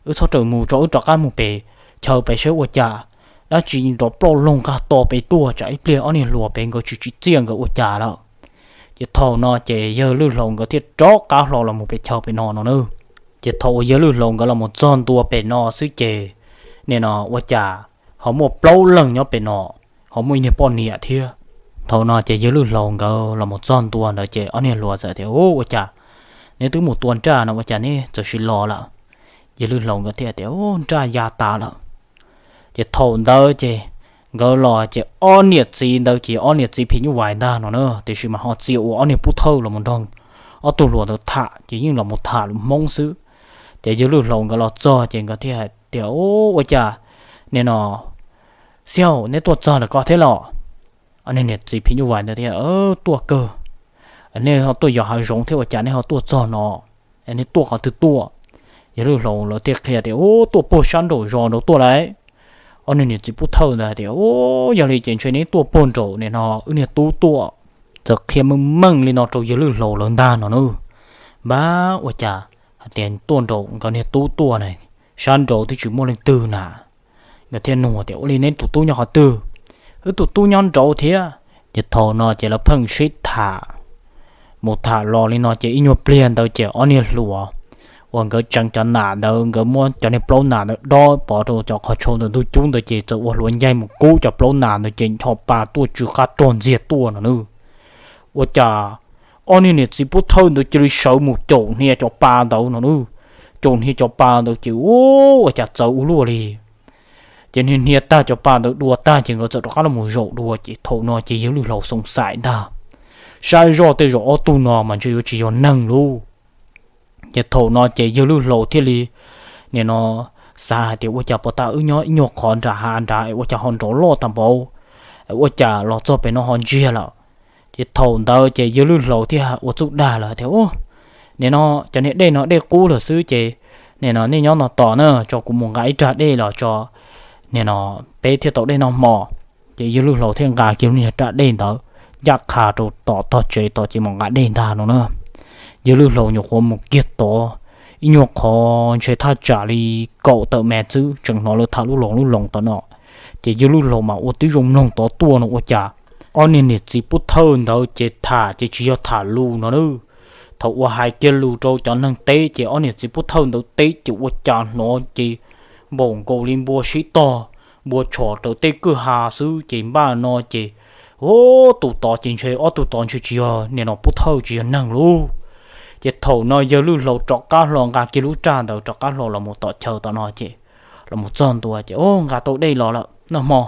wb txhob rawm mus tso, wb rov qab mus pem chaw pem saib ua cas, dab tsi nrov ploj loog nqaj to pem tuaj, tsam ib pliag ob niag hluas pem nkawd tsis tsim txiaj nkawd ua cas lawm. Ces thaum no ces yawg Lwj Hlau nkawd thiaj rov qab hlo los mus pem chaw pem no no na. Ces thaum uas yawg Lwj Hlau nkawd los mus txog ntua pem no xwb ces nim no ua cas ho muaj plaub leeg nyob pem no, ho muaj ib niag poj niam thiab. Thaum no ces yawg Lwj Hlau nkawd los mus txog ntua ntawd ces ob niag hluas txawm tias, Ua cas neb twb mus tua nraj no ua cas neb txawm sim los lawm? Yawg Lwj Hlau nkawd thiaj tias, Ub, nraj ya tas lawm. Ces thaum ntawd ces nkawd los ces ob niam txiv ntawd ces ob niam txiv phim nyuj vais ntag no na, tiam sis mas ho txia ua ob niag pub thawj los mus nrog ob tug hluas ntawd tham ces yeej los mus tham lus Hmoob xwb. Ces yawg Lwj Hlau nkawd los txog ces nkawd thiaj hais tias, Ub, ua cas nim no, Xib Hauj, neb tuaj txog lawm ko thiab los? Ob niag niam txiv phim nyuj vais ntawd thiaj, Tuaj kawg. Nej ho tuaj yos hav zoov thiab ua cas nej ho tuaj txog no? Nej tuaj qhov twg tuaj? Yawg Lwj Hlau lawv thiaj qhia tias, Ub, tuaj puag sab nraum zos nraud tuaj lawm. Ob niag niam txiv pub thawj ntawd hais tias, Ub, yog li ces ntshe neb tuaj puag nraum nim no wb niag tub tuaj. Txawm qhia meej meej li no rau yawg Lwj Hlau lawv ntag no na. Npab ua cas hais tias tuaj nraum nkawd niag tub tuaj na, sab nraud twb tsis muaj leej twg na. Nkawd thiaj nug tias, Ua li neb tus tub nyob qhov twg? Wb tus tub nyob nraud thiab. Ces thaum no ces lawv pheej sib tham mus tham los li no ces ib nyuag pliag ntawd ces ob niag hluas uas nkawd tseev cov nas ntawd, nkawd muab cov niag plaub nas ntawd dob pov rau cov qhov tsho ntawm ntug cub ntawd ces txawm ua hluav ncaig mus kub cov plaub nas ntawd ces ncho pa tuaj tsw qab rog ntxiag tuaj no na. Ua cas ob niag niam txiv pub thawj ntawd cia li sawv mus caum hnia cov pa ntawd no na. Caum hnia cov pa ntawd ces ua cas txawv ua luaj li. Ces hnia hnia tag cov pa ntawd dua tag ces nkawd txawm rov qab los mus zaum dua ces thaum no ces yawg Lwj Hlau xoo xais ntag, saib zoj tej zaum ob tug no mas ntshe yuav tsis yog neeg lauj. Ces thaum no ces yawg Lwj Hlau thiaj li nim no xav hais tias, Ua cas puas tas wb nyob ib nyuag qhov nram hav nrad es ua cas ho nrov loj tag npaum, ua cas los txog pem no ho ntsiag lawm? Ces thaum ntawd ces yawg Lwj Hlau thiaj ua txuj dag lawm tias, Nim no cov niag dej no dej qub lawm xwb ces nim no nej nyob no tos na, tso kuv mus nqa ib raj dej los tso, nim no peb thiaj tau dej noj hmo. Ces yawg Lwj Hlau thiaj nqa kiag lub niag raj dej ntawd ncaj qha rau tom tog tsev tos ces mus nqa dej ntag no na. Yawg Lwj Hlau nyuam qhuav mus kiag tod ib nyuag qhov ntshe thaj tsam li kaum tawm mev xwb tseem hnov lawv tham lub loos lub loos tom no. Ces yawg Lwj Hlau mas ua tib zoo mloog tod tuaj no ua cas ob niag niam txiv pub thawj ntawd ces tham ces tsis yog tham lus no na. Thaum uas hais kiag lus rau cov neeg teb ces ob niag txiv pub thawj ntawd teb ces ua cas hnov ces npaum nkaus li npua sib tog, npua tshom raws tej kwj ha xwb ces npaj no ces, Ub, tus tod ces ntshe ob tug tod ntshe tsis yog nim no pub thawj tsis yog neeg lauj. Ces thaum no yawg Lwj Hlau rov qab hlo nqa kiag lub raj ntawd rov qab hlo los mus tom chaw tom no ces los mus txog ntua ces, Ub, nqa tau dej los lawm noj hmo.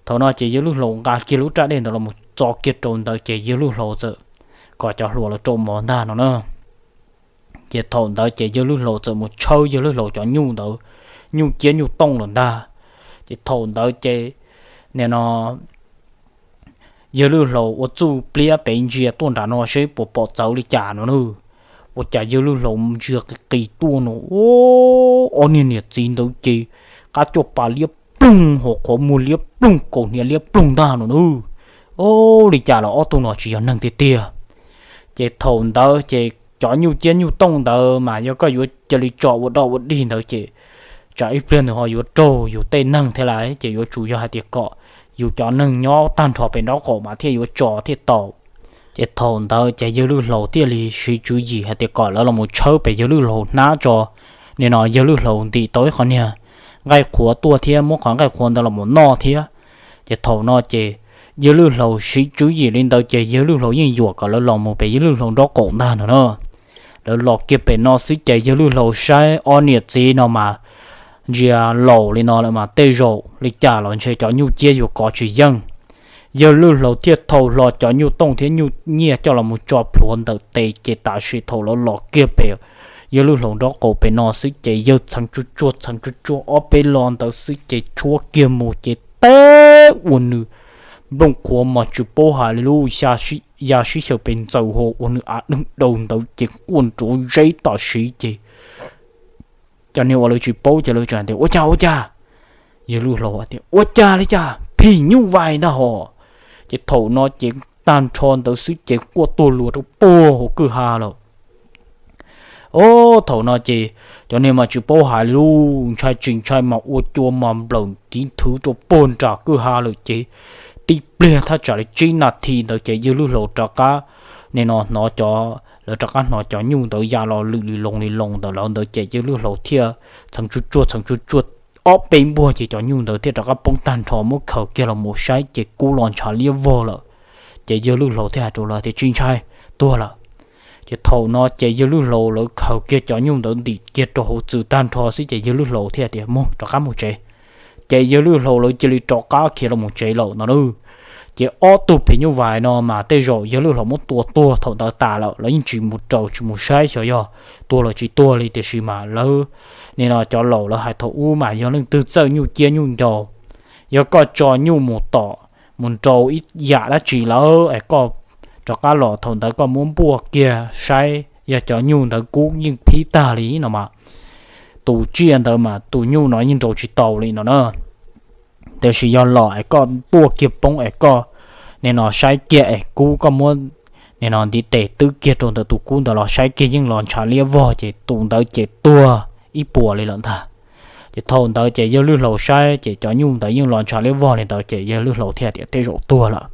Thaum no ces yawg Lwj Hlau nqa kiag lub raj dej ntawd los mus txo kiag rau ntawd ces yawg Lwj Hlau txawm kom cov hluas lawv rau mov ntag no na. Ces thaum ntawd ces yawg Lwj Hlau txawm mus tshawb yawg Lwj Hlau cov nyuj ntawd, nyuj ciab nyuj tooj lawm ntag. Ces thaum ntawd ces nim no yawg Lwj Hlau ua txuj pliab pem ntsia tuaj nram no seb puas pom txawv li cas no na. Ua cas yawg Lwj Hlau ntsia qis qis tuaj no, ob niag niam txiv ntawd ces qab coj pa liab ploog, hauv qhov muag liab ploog, kaus hniav liab ploog ntag no na. Ub, li cas los ob tug no tsis yog neeg tiag tiag. Ces thaum ntawd ces cov nyuj ciab nyuj tooj ntawd mas yog koj yuav cia li tso ua doj ua dig ntawd ces tsam ib pliag nws ho yuav raug yus tej neeg thiab lawm ces yuav tsum yog hais tias kom yus cov neeg nyob tag nrho pem nraub qaum mas thiaj yuav tso thiaj tau. Ces thaum ntawd ces yawg Lwj Hlau thiaj li siv tswv yim hais tias kom lawv los mus tshawb pem yawg Lwj Hlau hnab tso, nim no yawg Lwj Hlau ntim tau ib qho niag nqaij qhuav tuaj thiab muab qhov nqaij qhuav ntawd los mus noj thiab. Ces thaum no ces yawg Lwj Hlau siv tswv yim li ntawd ces yawg Lwj Hlau yeej yuam kom lawv los mus pem yawg Lwj Hlau nraub qaum ntag no na. Lawv los kiag pem no xwb ces yawg Lwj Hlau saib ob niam txiv no mas ntsia laus li no lawm mas tej zaum li cas los ntshe cov nyuj ciab yuav kov tsis yeej. Yawg Lwj Hlau thiaj thau hlo cov nyuj tooj thiab nyuj nyiaj coj los mus tso plhuav ntawm tes ces tam sim thaum lawv los kiag pem yawg Lwj Hlau nraub qaum pem no xwb ces yawg txheev tsuag tsuag txheev tsuag tsuag ob peb lo ntawd xwb ces tshuab kiag mus ces teb ua nws nplooj qhuav mas tsis paub hais li lub xya ya sib xyaw pes ntxaws ho ua nws av deeg daus ntawd ces quaj nrov zeb tam sim ces cov niag uas lawv tsis paub ces lawv tseem tias, Ua cas ua cas? Yawg Lwj Hlau tias, Ua cas li cas phim nyuj vais ntag hos? Ces thaum no ces tag nrho ntawd xwb ces quaj tuag luas rau puag hauv kwj ha lawm. Ob, thaum no ces cov niag mas tsis paub hais li, ntshai tsis ntshai mas ua cua mas nplawm tiv nthwv rau puag nram kwj ha lawm ces tib pliag thaj tsam li tsib nas this ntawd ces yawg Lwj Hlau rov qab, nim no hnov cov, lawv rov qab hnov cov nyuj ntawd ya los lwm li loo li loo ntawm lawv ntawd ces yawg Lwj Hlau thiaj txheev tsuag tsuag txheev tsuag tsuag ob peb npuaj ces cov nyuj ntawd thiaj rov qab poob tag nrho, muab khaws kiag los mus saib ces kub los ntshav liab vog lawm. Ces yawg Lwj Hlau thiaj hais rau lawv tias tsis ntshai, tuag lawm. Ces thaum no ces yawg Lwj Hlau lawv khaws kiag cov nyuj ntawd ntim kiag rau hauv txwm tag nrho xwb ces yawg Lwj Hlau thiaj tias mus rov qab mus tsev. Ces yawg Lwj Hlau lawv cia li rov qab khiav los mus tsev lawm no na. Ces ob tug phim nyuj vais no mas tej zaum yawg Lwj Hlau muab tua tuag thaum ntawd tas lawm, lawv yeej tsis mus raws tsis mus saib xyov yog tuag los tsis tuag li, tiam sis mas lawv, nim no cov laus lawv hais thaum ub mas yog leej twg txawj nyuj ciab nyuj ncaus, yog koj tso nyuj mus tom, mus nrau ib yam dab tsi lawm es koj rov qab los thaum ntawd koj muab npuaj kiag saib yog cov nyuj ntawd kub yeej phib tag li no mas, tus tsiaj ntawd mas tus nyuj no yeej nrau tsis tau li no na. Tiam sis yog los es koj npuaj kiag poob es koj, nim no saib kiag es kub koj muab, nim no ntiv tes twb kiag rau ntawm tus kub ntawd los saib kiag yeej los ntshav liab vog ces tus ntawd ces tuag ib puas li lawm ntag. Ces thaum ntawd ces yawg Lwj Hlau saib ces cov nyuj ntawd yeej los ntshav liab vog li ntawd ces yawg Lwj Hlau thiaj tias tej zaum tuag lawm.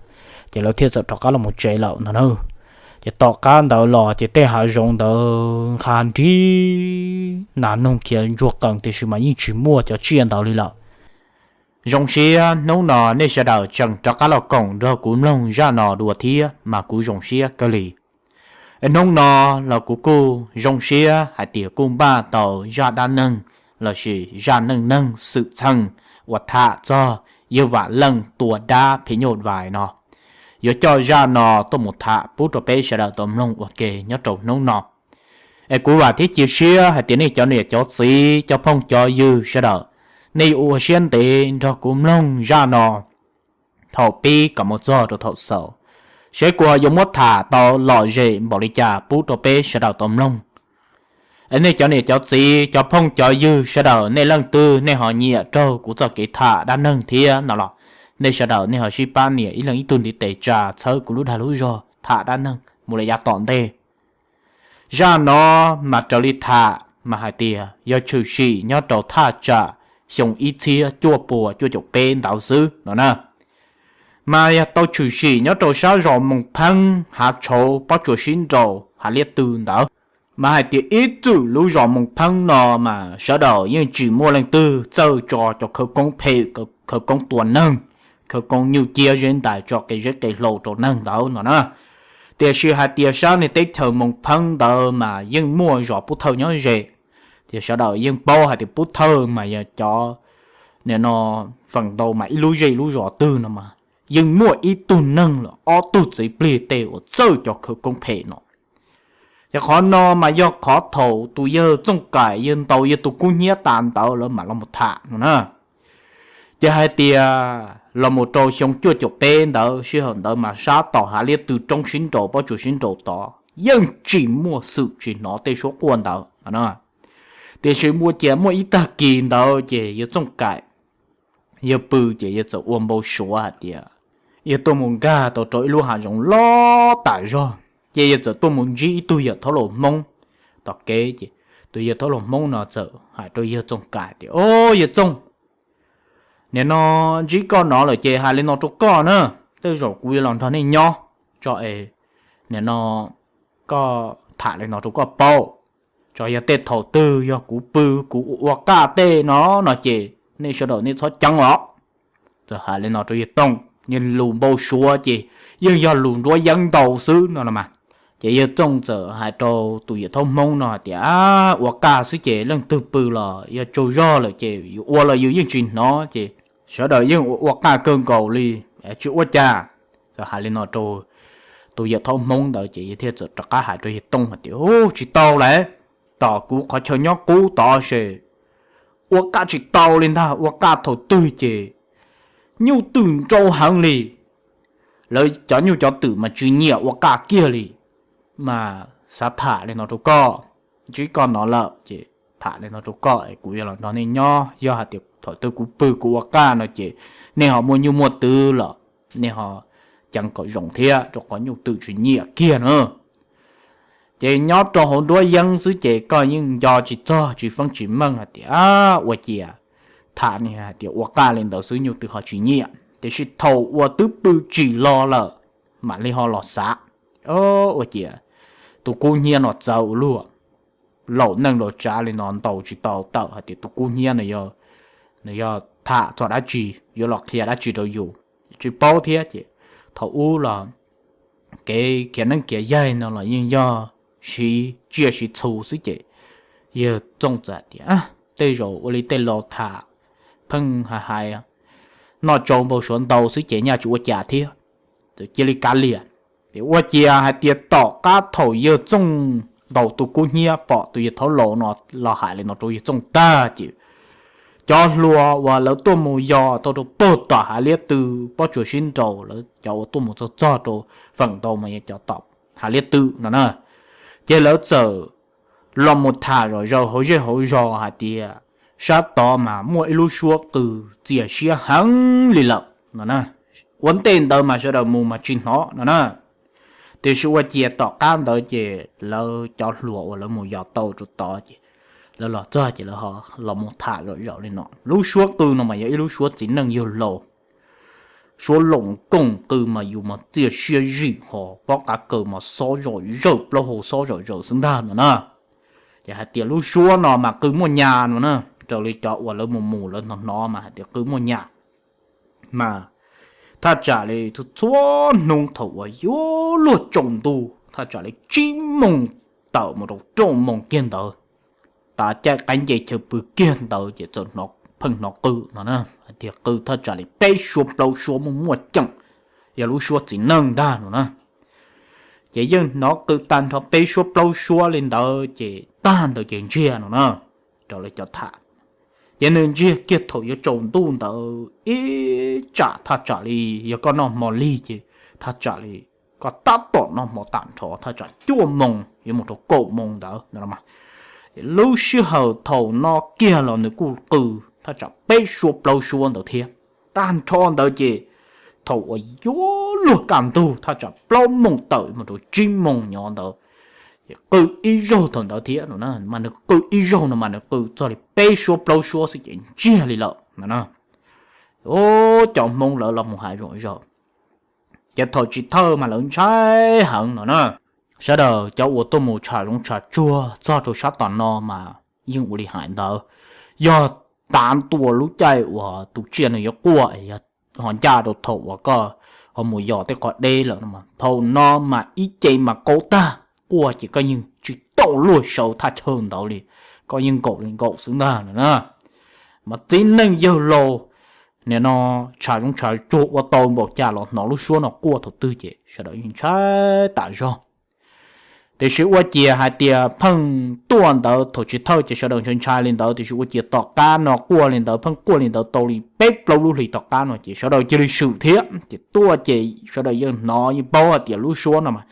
Ces lawv thiaj txawm rov qab los mus tsev lawm no na. Ces tom qab ntawd los ces tej hav zoov ntawd nqha nrig, nas noog khiav ntsuag qees tiam sis mas yeej tsis muaj cov tsiaj ntawd li lawm. Zoo siab hnub no nej sawv daws tseem rov qab los koom nrog kuv mloog zaj no dua thiab mas kuv zoo siab kawg li. Hnub no los kuv kuj zoo siab hais tias kuj npaj tau zaj dab neeg lossis zaj neej neeg xwm txheej uas tham txog yawg Vam Leej tua dab phim nyuj vais no. Yuav coj zaj no tuaj mus tham pub rau peb sawv daws tau mloog ua ke nyob rau hnub no. Es kuv vam thiab cia siab hais tias nej cov niam cov txiv cov phooj cov ywg sawv daws, nej yuav ua siab ntev nrog kuv mloog zaj no thaum pib kom mus txog rau thaum xaus, seb kuv ho yuav muab tham tau lom zem npaum li cas pub rau peb sawv daws tau mloog. Es nej cov niam cov txiv cov phooj cov ywg sawv daws, nej leej twg nej ho nyiam raug kuv txoj kev tham dab neeg thiab no los, nej sawv daws nej ho sib pab nias ib leeg ib tug ntiv tes tsa txhawb kuv lub dag lub zog tham dab neeg mus lawm yav tom ntej. Zaj no mas raws li tham mas hais tias yog tshwm sim nyob rau thaj tsam xyoo ib txhiab cuaj puas cuaj caum peb ntawd xwb no na. Mas yog tau tshwm sim nyob rau sab zos Moos Pheeb, Hav Tshauv, Pob Tsuas Sib Nraus, Hav Liab Tw ntawd. Mas hais tias ib txwm lub zos Moos Pheeb no mas sawv daws yeej tsis muaj leej twg txawj tso cov khawv koob phem, khawv koob tua neeg, khawv koob nyuj ciab zeb ntais tso qe zeb qe hlau rau neeg ntawd no na. Tiam sis hais tias sab niag teb chaws Moos Pheeb ntawd mas yeej muaj zos Pub Thawj nyob ze, ces sawv daws yeej paub hais tias Pub Thawj mas yog cov, nim no feem ntau mas ib lub zej lub zos twg no mas yeej muaj ib tug neeg los ob tug txiv plig tej uas txawj cov khawv koob phem no. Ces qhov no mas yog qhov thaum tus yawg Txooj Kaim yawg ntaus yawg tus kub hnyiab tas ntawd lawv mam los mus tham no na. Ces hais tias los mus rau xyoo cuaj caum peb ntawd, sij hawm ntawd mas sab tom Hav Liab Tw, roob Sib Nraus, Pob Tsuas Sib Nraus tod yeej tsis muaj xwm tsis hnov tej suab quaj ntawd. Tiam sis muaj cia muaj ib tag kis ntawd ces yawg Txooj Kaim yawg pw ces yawg txawm ua npau suav hais tias yawg tuaj mus nkag tau rau ib lub hav zoov loj tas zog, ces yawg txawm tuaj mus ntsib ib tug yawm thaub laus Hmoob tom kev. Ces tus yawm thaub laus Hmoob no txawm hais rau yawg Txooj Kaim tias, O, yawg Txooj, nim no ntsib koj no lawm ces hais li no rau koj na, tej zaum kuv yuav los nrog nej nyob tso es, nim no koj tham li no rau koj paub, tso yog tej thaum twg yog kuv pw kuv ua qaj tej no no ces nej sawv daws nej txhob ceeb os. Txawm hais li no rau yawg Tooj, niag lus npau suav ces yeej yog lus nruab yeeb ntau xwb no los mas. Ces yawg Txooj txawm hais rau tus yawm thaub Hmoob no hais tias, Ua qaj xwb ces leej twg pw los yog tsaug zog lawm ces yus ua los yus yeej tsis hnov ces sawv daws yeej ua ua qaj kawg nkaus li, tsis ua cas. Txawm hais li no rau tus yawm thaub Hmoob ntawd ces yawg thiaj txawm rov qab hais rau yawg Tooj hais tias, Tsis tau lawm, tom kuv qhov chaw nyob qub tod ces ua qaj tsis tau li ntag, ua qaj thaum twg ces nyuj twm nrau heev li, lawv cov nyuj cov twm mas tsis nyiam ua qaj kiag li. Mas xav tham li no rau koj, ntsib koj no lawm ces tham li no rau koj es kuv yuav los nrog nej nyob, yog hais tias thaum twg kuv pw kuv ua qaj no ces nej ho muaj nyuj muaj twm los nej ho ceev kom zoo thiab, rau qhov nyuj twm tsis nyiam kiag na. Ces nyob rau hauv nruab yeeb xwb ces koj yeej nco tsis txog tsis feeb tsis meej hais tias ua ciav tham ni hais tias ua qaj li ntawd xwb nyuj twb ho tsis nyiam, tiam sis thaum uas twb pw tsim los lawm mam li ho los xav, ua ciav tus kub hnyiab no txawv ua luaj. Laus neej laus tsav li no ntaus tsis tau tawm hais tias tus kub hnyiab no yog tham txog dab tsi, yuav los qhia dab tsi rau yus, tsis paub thiab. Ces thaum ub los kev khiav neeb khiav yaig no los yeej yog siv tsiaj siv txhu xwb ces yawg Txooj txawm tias tej zaum ua li tej laus tham, pheej hais hais noj tsau npau suav ntau xwb ces nyaj tsis ua cas thiab, cia li kav liam. Ces ua ciav hais tias tom qab thaum yawg Txooj ntaus tus kub hnyiab pom tus yawg thaub laus no los hais li no rau yawg Txooj tag ces cov hluas uas lawv tuaj mus yos tau rau puag tom hav liab tw, pob tsuas sib nraus, lawv cov uas tuaj mus txog txog rau feem ntau mas yog cov tom hav liab tw no na, ces lawv txawm los mus tham zom zaws hauv zej hauv zos hais tias sab tod mas muaj ib lub suab qw txias siab heev li lawm no na. Ua ntej ntawd mas sawv daws mus mas tsis hnov no na. Tiam sis ua ciav tom qab ntawd ces lawv cov hluas uas lawv mus yos tau rau tod ces lawv los txog ces lawv los mus tham zom zaws li no. Lub suab qw no mas yog ib lub suab txiv neej yawg laus, suab loos kooj qw mas yus mas txias siab zim ho pob qav kaws mas xob zom zawm, plaub hau xob zom zaws xwb ntag no na. Ces hais tias lub suab no mas qw muaj nyas no na, raws li cov uas lawv mus mus lawv hnov hnov mas hais tias qw muaj nyas. Mas thaj tsam li txhua txhua hnub thaum uas yuav luag tsaus ntuj thaj tsam li tsib moos tawm mus rau rau moos kiag ntawd, tav caij qaib nce chaw pw kiag ntawd ces txawm pheej hnov qw no na, hais tias qw thaj tsam li peb suab plaub suab muaj muaj ceem, yog lub suab txiv neej ntag no na. Ces yeej hnov qw tag nrho peb suab plaub suab li ntawd ces tag ntawd ces ntsiag no na, raws li cov tham. Ces nws ntsiag kiag thaum yuav tsaus ntuj ntawd ib tsam thaj tsam li yog koj noj hmo lig ces thaj tsam li koj tab tom noj hmo tam nrho thaj tsam cuaj moos yuav mus rau kaum moos ntawd no. Lub sij hawm thaum no kiag los nws kuj qw thaj tsam peb suab plaub suab ntawd thiab. Tag nrho ntawd ces thaum uas yuav luag kaj ntug thaj tsam plaub moos tawm mus rau tsib moos nyob ntawd, qw ib zaug thaum ntawd thiab no na, mas nws qw ib zaug no mas nws qw txog li peb suab plaub suab xwb ces ntsiag li lawm no na. Cov Hmoob lawv los mus hais zom zaws, ces thaum tsis thawj mas lawv ntshai heev no na. Sawv daws cov uas tuaj mus tsham zoov tsham tsuag txog rau sab tom no mas yeej ua li hais ntawd, yog tav ntua lub caij uas tus tsiaj nws yuav quaj, yog ho ncaj rau thaum uas koj ho mus yos tej qhov deb lawm no, thaum no mas ib ce mas qaug tag, quaj ces koj yeej tsis tau luag sawv thaj chaw ntawd li, koj yeej nkaum li nkaum xwb ntag no na. Mas txiv neej yawg laus nim no tsham zoov tsham tsuag ua tau npaum cas los hnov lub suab no quaj thaum twg ces sawv daws yeej ntshai tas zog. Tiam sis ua ciav hais tias pheej tuaj ntawd thaum tsis thawj ces sawv daws ntshai ntshai li ntawd, tiam sis ua ciav tom qab no quaj li ntawd, pheej quaj li ntawd tau li peb plaub lub hlis tom qab no ces sawv daws cia li swm thiab. Ces tuaj ces sawv daws yeej hnov yeej paub hais tias lub suab no mas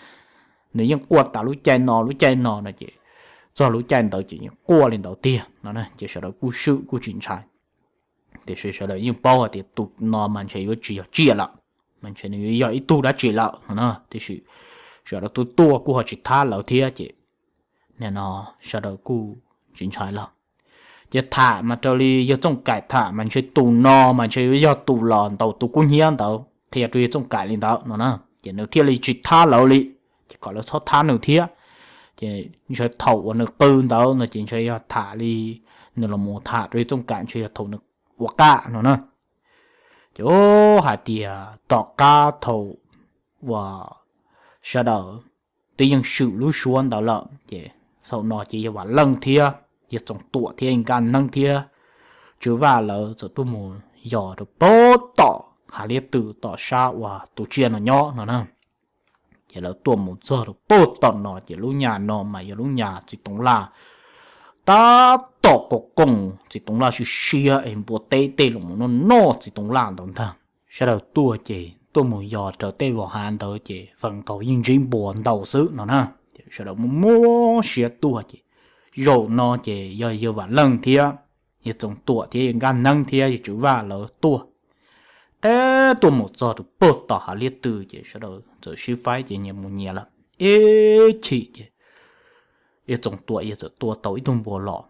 nws yeej quaj tas lub caij no lub caij no no ces txog lub caij ntawd ces yeej quaj li ntawd tiag no ces sawv daws kuj swm kuj tsis ntshai. Tiam sis sawv daws yeej paub hais tias tus no mas ntshe yuav tsis yog tsiaj lawm, mas ntshe nws yuav yog ib tug dab tsi lawm no. Tiam sis sawv daws tuaj tuaj kuj ho tsis thab lawv thiab ces nim no sawv daws kuj tsis ntshai lawm. Ces tham mas raws li yawg Txooj Kaim tham mas ntshe tus no mas ntshe yuav yog tus los ntaus tus kub hnyiab ntawd qhia rau yawg Txooj Kaim li ntawd no na, ces nws thiaj li tsis thab lawv li, ces kom lawv txhob thab nws thiab. Ces ntshe thaum uas nws qw ntawd no ces ntshe yog tham li nws los mus tham rau yawg Txooj Kaim ntshe yog thaum nws ua qaj no na. Ces hais tias tom qab thaum uas sawv daws twb yeej swm lub suab ntawd lawm ces thaum no ces yawg Vam Leej thiab yawg Txoov Tuam thiab Nkaj Neeb thiab Tswv Vaj lawv txawm tuaj mus yos rau puag tom hav liab tw tom sab uas tus tsiaj no nyob no na. Ces lawv tuaj mus txog rau puag tom no ces lub nyas no mas yog lub nyas txiv toov laj tab tom qoom qoom txiv toov laj siab siab es npua teb tej los noj noj txiv toov laj ntawd ntag. Sawv daws tuaj ces tuaj mus yos raws tej vos hav ntawd ces feem ntau yeej ntsib npua ntau xwb no na. Sawv daws muaj muab siab tuaj ces zaum no ces yog yawg Vam Leej thiab yawg Txoov Tuam thiab yawg Nkaj Neeb thiab yawg Tswv Vaj lawv tuaj. Tab tuaj mus txog rau puag tom hav liab tw ces sawv daws txawm sib faib ces nyias mus nyias lawm. Ib chim ces yawg Txoov Tuam yawg txawm tua tau ib tug npua los,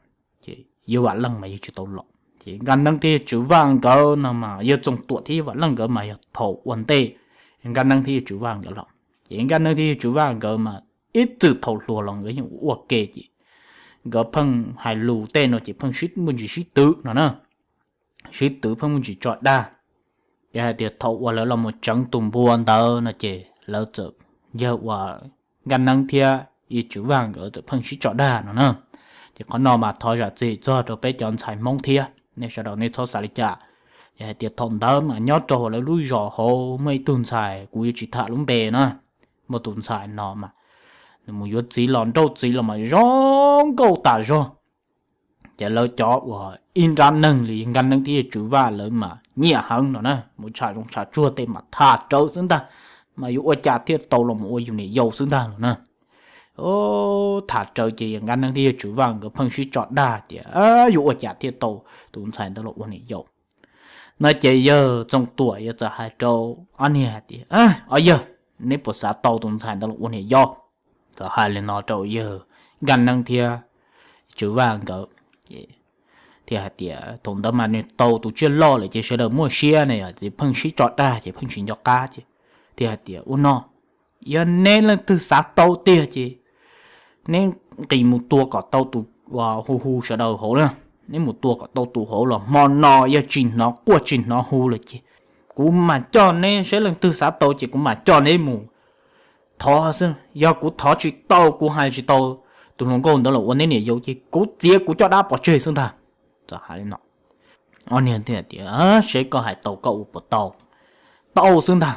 ces yawg Vam Leej mas yawg tsis tau los. Ces Nkaj Neeb thiab yawg Tswv Vaj nkawd no mas yawg Txoov Tuam thiab yawg Vam Leej nkawd mas yog thaum ua ntej Nkaj Neeb thiab yawg Tswv Vaj nkawd los. Ces Nkaj Neeb thiab yawg Tswv Vaj nkawd mas ib txwm thaum hluas los nkawd yeej ua ua ke ces nkawd pheej hais lus tej no ces pheej sib muaj ntsis sib twv no na, sib twv pheej muaj ntsis tso dag. Yog hais tias thaum uas lawv los mus tseev tus npua ntawd no ces lawv txawm, yawg uas Nkaj Neeb thiab yawg Tswv Vaj nkawd txawm pheej sib tso dag no na. Ces qhov no mas thov zam txim txog rau peb cov ntxhais Hmoob thiab nej sawv daws nej txhob xav li cas. Yog hais tias thaum ntawd mas nyob rau lawv lub zos hauv muaj ib tug ntxhais kuv yuav tsis tham lub npe na, muaj tus ntxhais no mas nws mus yuav txiv los nrauj txiv los mas zoo nkauj tas zog. Ces lawv cov uas ib nrab neeg li Nkaj Neeb thiab yawg Tswv Vaj lawv mas nyiam heev no na, mus tsham zoov tsham tsuag tej mas tham rawv xwb ntag, mas yuav ua cas thiaj tau los mus ua yus niam yau xwb ntag no na. Tham rawv ces yawg Nkaj Neeb thiab yawg Tswv Vaj nkawd pheej sib tso dag tias yuav ua cas thiaj tau tus ntxhais ntawd los ua niam yau. No ces yawg Txoov Tuam yawg txawm hais rau ob niag hais tias, ob yawg, neb puas xav tau tus ntxhais ntawd los ua niam yau? Txawm hais li no rau yawg Nkaj Neeb thiab Tswv Vaj nkawd thiaj hais tias thaum ntawd mas nws tau tus tsiaj loj lawm ces sawv daws muaj siab ne, ces pheej sib tso dag ces pheej tsis nco qab ces thiaj hais tias ua no, yog neb leej twg xav tau tiag ces neb nqis mus tua kom tau tus uas hu hu sawv daws hauv na, neb mus tua kom tau tus hauv los hmo no yog tsis hnov quaj tsis hnov hu lawm ces kuv mam coj neb, saib leej twg xav tau ces kuv mam coj neb mus thov xwb. Yog kuv thov tsis tau, kuv hais tsis tau tus hluas nkauj ntawd los ua neb niam yau ces kuv txiav kuv coj dab pov tseg xwb ntag. Txawm hais li no, ob niag thiaj tias, seb koj hais tau koj ua puas tau? Tau xwb ntag.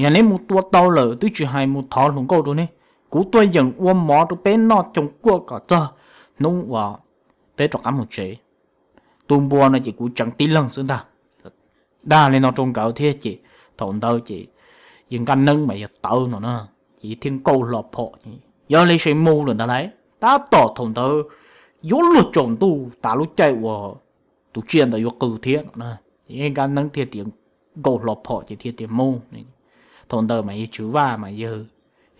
Yog neb mus tua tau lawm twb tsis hais mus thov hluas nkauj rau neb, kuv tuaj yeem ua mov rau peb noj coos kuaj kom txog hnub uas peb rov qab mus tsev. Tus npua no ces kuv tseev tib leeg xwb ntag. Dag li no rau nkawd thiab ces thaum ntawd ces yawg Nkaj Neeb mas yawg tawv no na, ces thiaj nkauj hlo phom, yog li se mus lawm ntag lauj. Tab tom thaum ntawd yuav luag tsaus ntuj tas lub caij uas tus tsiaj ntawd yuav qw thiab no na. Nkaj Neeb thiaj tias nkauj hlo phom ces thiaj tias mus. Thaum ntawd mas yawg Tswv Vaj mas yawg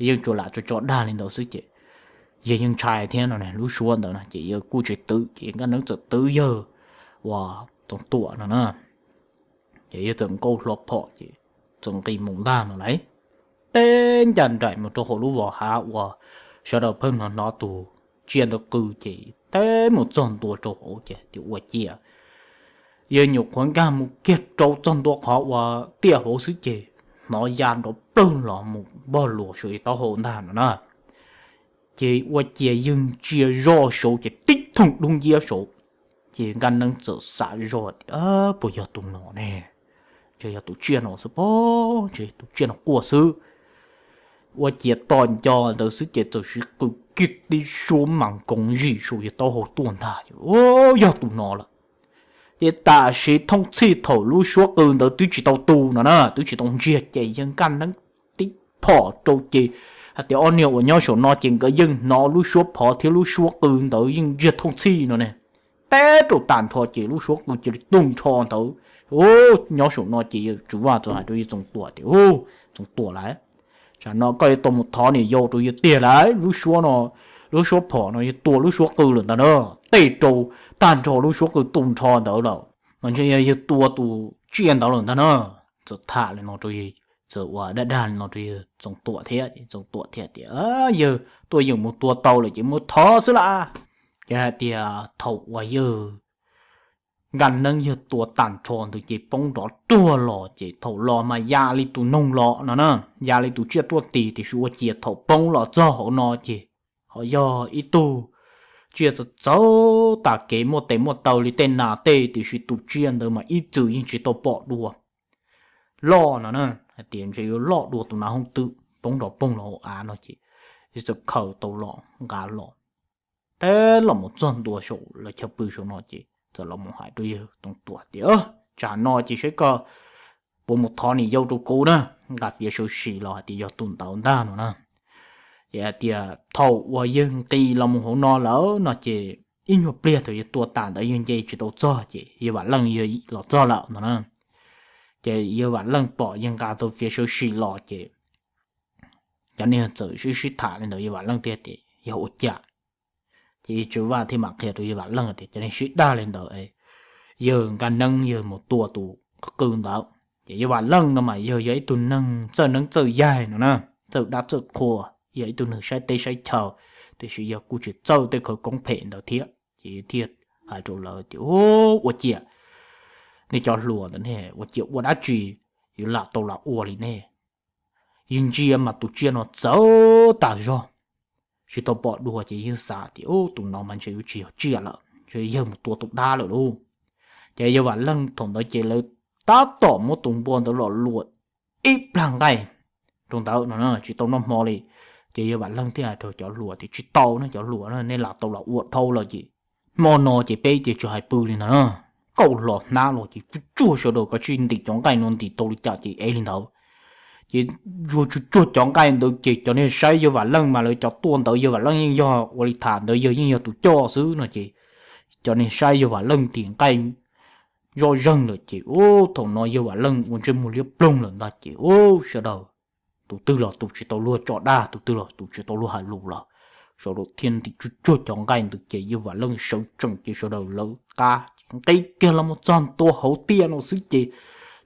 yeej tsuas lam tso tso dag li ntawd xwb ces yawg yeej ntshai thiab no, lub suab ntawd no ces yawg kuj tsis twv ces Nkaj Neeb txawm twv yawg uas Txoov Tuam no na. Ces yawg txawm nkauj hlo phom ces txawm nqis mus ntag no lauj. Teb ncaj nraim mus rau hauv lub vos hav uas sawv daws pheej hnov hnov tus tsiaj ntawd qw ces teb mus txog ntua rau hauv ces tias ua ciav yawg nyuam qhuav nkag mus kiag rau txog ntua qhov uas tiaj hauv xwb ces hnov ya nrov plawg los mus npog luas saum yawg taub hau ntag no na. Ces ua ciav yawg ntsia zoj saud ces tib thooj dub nciab saud. Ces Nkaj Neeb txawm xav zoj tias puas yog tus no ne, ntshe yog tus tsiaj no xwb pob, ntshe tus tsiaj no quaj xwb. Ua ciav tos nco ntawd xwb ces txawm siv qw kiag tib suab mas nkoos zim saum yawg taub hau tuaj ntag, yog tus no lawm. Ces tam sim thooj txhij thaum lub suab qw ntawd twb tsis tau tu no na, twb tsis tau ntsiag ces yawg Nkaj Neeb tib phom rau ces hais tias ob niag uas nyob saum no ces nkawd yeej hnov lub suab phov thiab lub suab qw ntawd yeej ntsiag thooj txhij no ne. Teb rau tag nrho ces lub suab qw cia li tu nrho ntawd. Nyob saum no ces Tswv Vaj txawm hais rau yawg Txoov Tuam tias, Txoov Tuam lauj, tsam no koj yuav tau mus thov niam yau rau yawg tiag lauj. Lub suab no, lub suab phom no yog tua lub suab qw lawm ntag na, teb rau tag nrho lub suab qw tu nrho ntawd lawm, mas ntshe yog yawg tua tus tsiaj ntawd lawm ntag na. Txawm tham li no rau, txawm ua dag dag li no rau yawg Txoov Tuam thiab, Txoov Tuam thiaj tias, yawg tuaj yeem mus tua tau lawm ces mus thov xwb lauj. Ces hais tias thaum uas yawg Nkaj Neeb yawg tua tag nrho ntawd ces poob nrov ruag los ces thaum los mas ya li tus noog los no na, ya li tus tsiaj tuaj tis, tiam sis ua ciav thaum poob los txog hauv no ces ho yog ib tug tsiaj txawv txawv tas kev, muaj tes muaj taw li tej nas tej, tiam sis tus tsiaj ntawd mas ib txwm yeej tsis tau pom dua loj no na, hais tias ntshe yuav loj dua tus nas hooj twm poob nrov poog los hauv av no ces txawm khaws tau los nqa los. Teb los mus txog ntua saum lawv chaw pw saum no ces txawm los mus hais rau yawg Txoov Tuam tias, tsam no ces saib koj puas mus thov niam yau rau kuv na, nqa fiav sawv sim los hais tias yog tus ntawd ntag no na. Ces hais tias thaum uas yawg nqis los mus hauv no lawm no ces ib nyuag pliag thaum yawg tua tas ntawd yawg nce tsis tau txog ces yawg Vam Leej yawg los txog lawm no na. Ces yawg Vam Leej pom yawg nqa tau fiav sawv sim los ces cov niag txawm sib sib tham li ntawd, yawg Vam Leej thiaj tias yog ua cas Ces Tswv Vaj thiaj mam qhia rau yawg Vam Leej tias cov neeg sib dag li ntawd, yawg nkag neeb yawg mus tua tus qw ntawd. Ces yawg Vam Leej no mas yawg yog ib tug neeg txawj neeb txawj yaig no na, txawj dab txawj qhua, yog ib tug neeg saib teb saib chaw, tiam sis yawg kuj tsis txawj tej khawv koob phem ntawd thiab. Ces thiaj hais rau lawv tias, Ua ciav nej cov hluas ntawd ne, ua ciav ua dab tsi yuav lam tau lam ua li nej? Yawg ntsia mas tus tsiaj no txawv tas zog, tsis tau pom dua ces yawg xav tias, Tus no mas ntshe yuav tsis yog tsiaj lawm, ntshe yawg mus tua tus dab lawm lauj. Ces yawg Vam Leej thaum ntawd ces lawv tab tom muab tus npua ntawd los luam ib plag nqaij rau ntawd no, tsis tau noj hmo li. Ces yawg Vam Leej thiaj hais rau cov hluas tias, Tsis tau ne cov hluas, nej lam tau los ua dhau lawm ces hmo no ces peb ces tsis hais pw li ntag na. Kauj hlo hnab los ces tsuj tsuag sawv daws, koj sim ntim cov nqaij no ntim tau li cas ces ev li ntawd. Ces zuag tsuj tsuag cov nqaij ntawd ces cov neeg saib yawg Vam Leej mas lawv cov tuaj ntawd yawg Vam Leej yeej yog ua li tham ntawd yawg yeej yog tus coj xwb no ces cov neeg saib yawg Vam Leej ntim nqaij zoj zeeg lawm ces ub, thaum no yawg Vam Leej ua ntsej muag liab ploog lawm ntag ces ub, sawv daws tus twg los tus tsis tau luag tso dag, tus twg los tus tsis tau luag hais lus lawm. Sawv daws thiaj ntim tsuj tsuag cov nqaij ntawd ces yawg Vam Leej sawv tsees ces sawv daws lawv qab nqis kiag los mus txog ntua hauv tiaj no xwb ces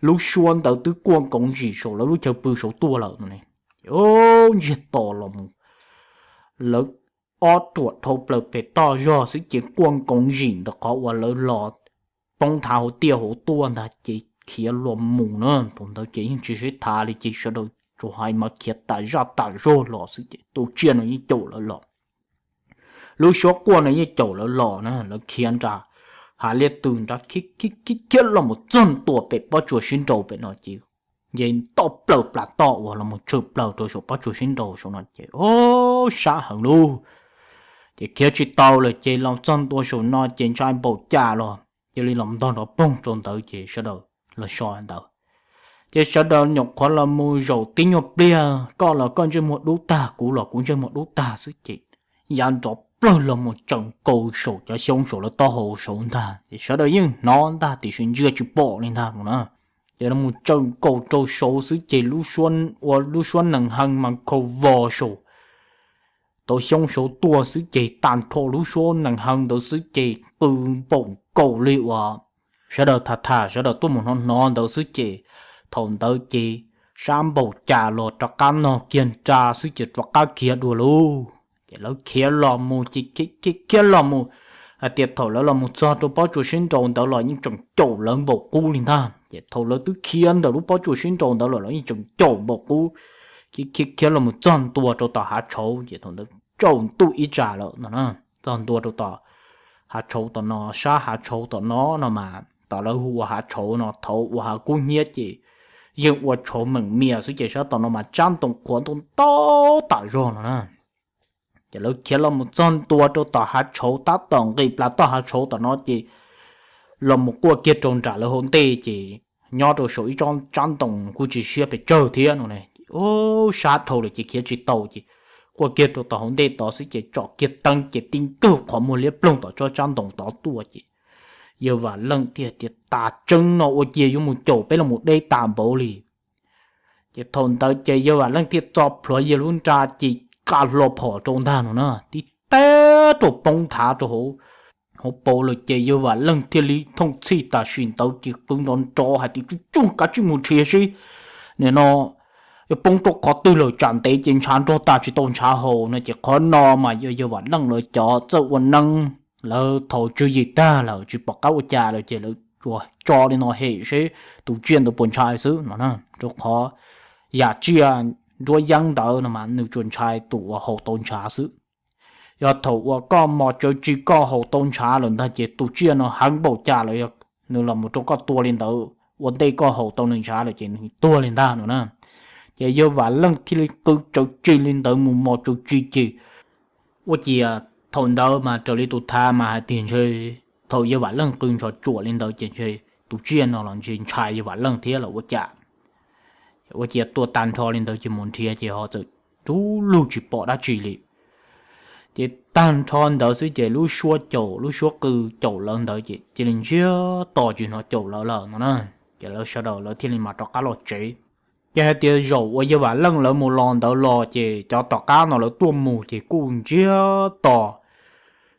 lub suab ntawd twb kuaj nkoos zim saum lawv lub chaw pw saud tuaj lawm no. Ntsiag to los mus, lawv ob ruam dhau plaws pem toj zog xwb ces kuaj nkoos zim ntawm qhov uas lawv los poob nthav hauv tiaj hauv tuaj ntag ces khiav los mus na. Thaum ntawd ces yeej tsis sib tham li ces sawv daws tsuas hais mas khiav tas zaj tas zog los xwb ces tus tsiaj no yeej caum lawv los. Lub suab quaj no yeej caum lawv los na, lawv khiav nra hav liaj tw nrad khiav khiav khiav los mus txog ntua pem pob tsuas sib nraus pem no ces nce toj plaws plas toj uas los mus tsawm plaws rau saum pob tsuas sib nraus saum no ces o, sab heev lub. Ces khiav tsis tau lawm ces los txog ntua saum no ces ntshai npaum cas los cia li los ntog nrov poog rau ntawd ces sawv daws los so ntawd. Ces sawv daws nyuam qhuav los mus zaum tib nyuag pliag, koj los koj ntsej muag dub tag, kuv los kuv ntsej muag dub tag xwb ces ya nrov plawg los mus tsaws nkaus saum cov xyoob saum lawv taub hau saud ntag ces sawv daws yeej hnov ntag tiam sis ntsia tsis pom li ntag no na. Ces los mus tsaws nkaus rau saud xwb ces ua lub suab nees hee mas khaus vos saum tau xyoob saud tuaj xwb ces tag nrho lub suab nees hee ntawd xwb ces qw npaum nkaus li uas sawv daws tham tham sawv daws tuaj mus hnov hnov ntawd xwb ces thaum ntawd ces sab npaum cas los rov qab nog kiag nra xwb ces rov qab khiav dua lauj. Ces lawv khiav los mus ces khiav los mus, hais tias thaum lawv los mus txog rau pob tsuas sib nraus ntawd los yeej tseem caum lawv npaum qub li ntag. Ces thaum lawv twb khiav ntawm lub pob tsuas sib nraus ntawd los los yeej tseem caum npaum qub. Khiav khiav khiav los mus txog ntua rau tom hav tshauv ces thaum ntawd tsaus ntuj ib tsam lawm no na. Txog ntua rau tom hav tshauv tom no, sab hav tshauv tom no no mas tom lawv hu ua hav tshauv no, thaud ua hav kub hnyiab ces yeej ua tshauv meem mias xwb ces sab tom no mas tsab ntoo qhuav ntau ntau tam zog no na. Ces lawv khiav los mus txog ntua rau tom hav tshauv, tab tom nqis plas toj hav tshauv tom no ces los mus quaj kiag rau nram lawv hauv ntej ces nyob rau saum ib tsob tsab ntoo kuj tsis siab pes tsawg thiab no. Sab dhau lawm ces khiav tsis tau ces quaj kiag rau tom hauv ntej tod xwb ces tsom kiag teeb ces tib nkawg qhov muag liab ploog tom tsob tsab ntoo tod tuaj ces yawg Vam Leej thiaj tias, Tas tseeb no ua ciav yuav mus caum peb los mus deb tas npaum li. Ces thaum ntawd ces yawg Vam Leej thiaj txo plhuav yawg lub nra ces qa hlo phom rau ntag no na, tib teb rau poob nthav rau hauv paus lawm ces yawg Vam Leej thiaj li thooj txhij tam sim ntawd ces qw nrov nrov hais tias, Tsuj tsuag, kav tsij mus nrhiav seb nim no yuav poob rau qhov twg lawm, tsam ntev ces ntshav nrog tas tsis tau ntshav haus no. Ces qhov no mas yog yawg Vam Leej lawv cov txawj ua neeb, lawv thaum tswv yim tag lawm tsis pom qab ua cas lawm ces lawv tsuas tso li no hem seb tus tsiaj ntawd puas ntshai xwb no na, rau qhov yam tsiaj nruab yeeb ntawd no mas nws tsuas ntshai tus uas haus tau ntshav xwb. Yog thaum uas koj mos tsaws tsis koj haus tau ntshav lawm ntag ces tus tsiaj no heev npaum cas los yog nws los mus rau koj tua li ntawd ua ntej koj haus tau nws ntshav lawm ces nws tuag li ntag no na. Ces yawg Vam Leej thiaj li qw tsaws tsis li ntawd mus mos tsaws tsis ces ua ciav thaum ntawd mas raws li tus thav mas hais tias ntshe thaum yawg Vam Leej qw ntsho tsuam li ntawd ces ntshe tus tsiaj no los ntshe ntshai yawg Vam Leej thiab los ua cas. Ua ciav tua tag nrho li ntawd ces mus nrhiav ces ho txawm rub lug tsis pom dab tsi li. Ces tag nrho ntawd xwb ces lub suab caum lub suab qw caum lawv ntawd ces cia li ntsiag to tsis hnov caum lawv lawm no na. Ces lawv sawv daws lawv thiaj li mam rov qab los tsev. Ces hais tias zaum uas yawg Vam Leej lawv mus los ntawd los ces cov tom qab no lawv tuaj mus ces kuj ntsiag to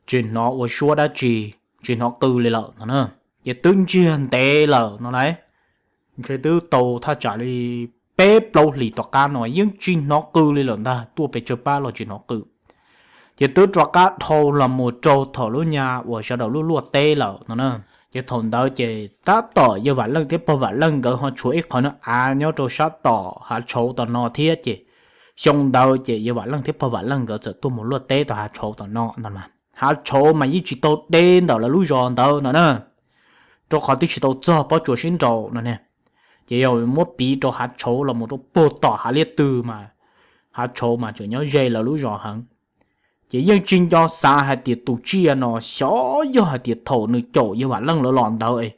tsis hnov ua suab dab tsi, tsis hnov qw li lawm no na. Ces twb ntsiag ntev lawm no las, ntshe twb tau thaj tsam li peb plaub hlis tom qab no yeej tsis hnov qw li lawm ntag, tuaj pes tsawg pab los tsis hnov qw. Ces twb rov qab dhau los mus rau thaum lub nyab uas sawv daws luaj luaj teb lawm no na. Ces thaum ntawd ces tab tom yawg Vam Leej thiab pog Vam Leej nkawd ho tshuav ib qho nyob av nyob rau sab tom hav tshauv tom no thiab ces xyoo ntawd ces yawg Vam Leej thiab pog Vam Leej nkawd txawm tuaj mus luaj teb rau hav tshauv tom no no. Hav tshauv mas yeej tsis tau deb ntawm lawv lub zos ntawd no na, rau qhov twb tsis tau txog pob tsuas sib nraus no ne. Ces yog muab piv rau hav tshauv los mus rau puag tom hav liab tw mas, hav tshauv mas tseem nyob ze lawv lub zos heev. Ces yeej tsis nco xav hais tias tus tsiaj no xyov yog hais tias thaum nws caum yawg Vam Leej lawv los ntawd,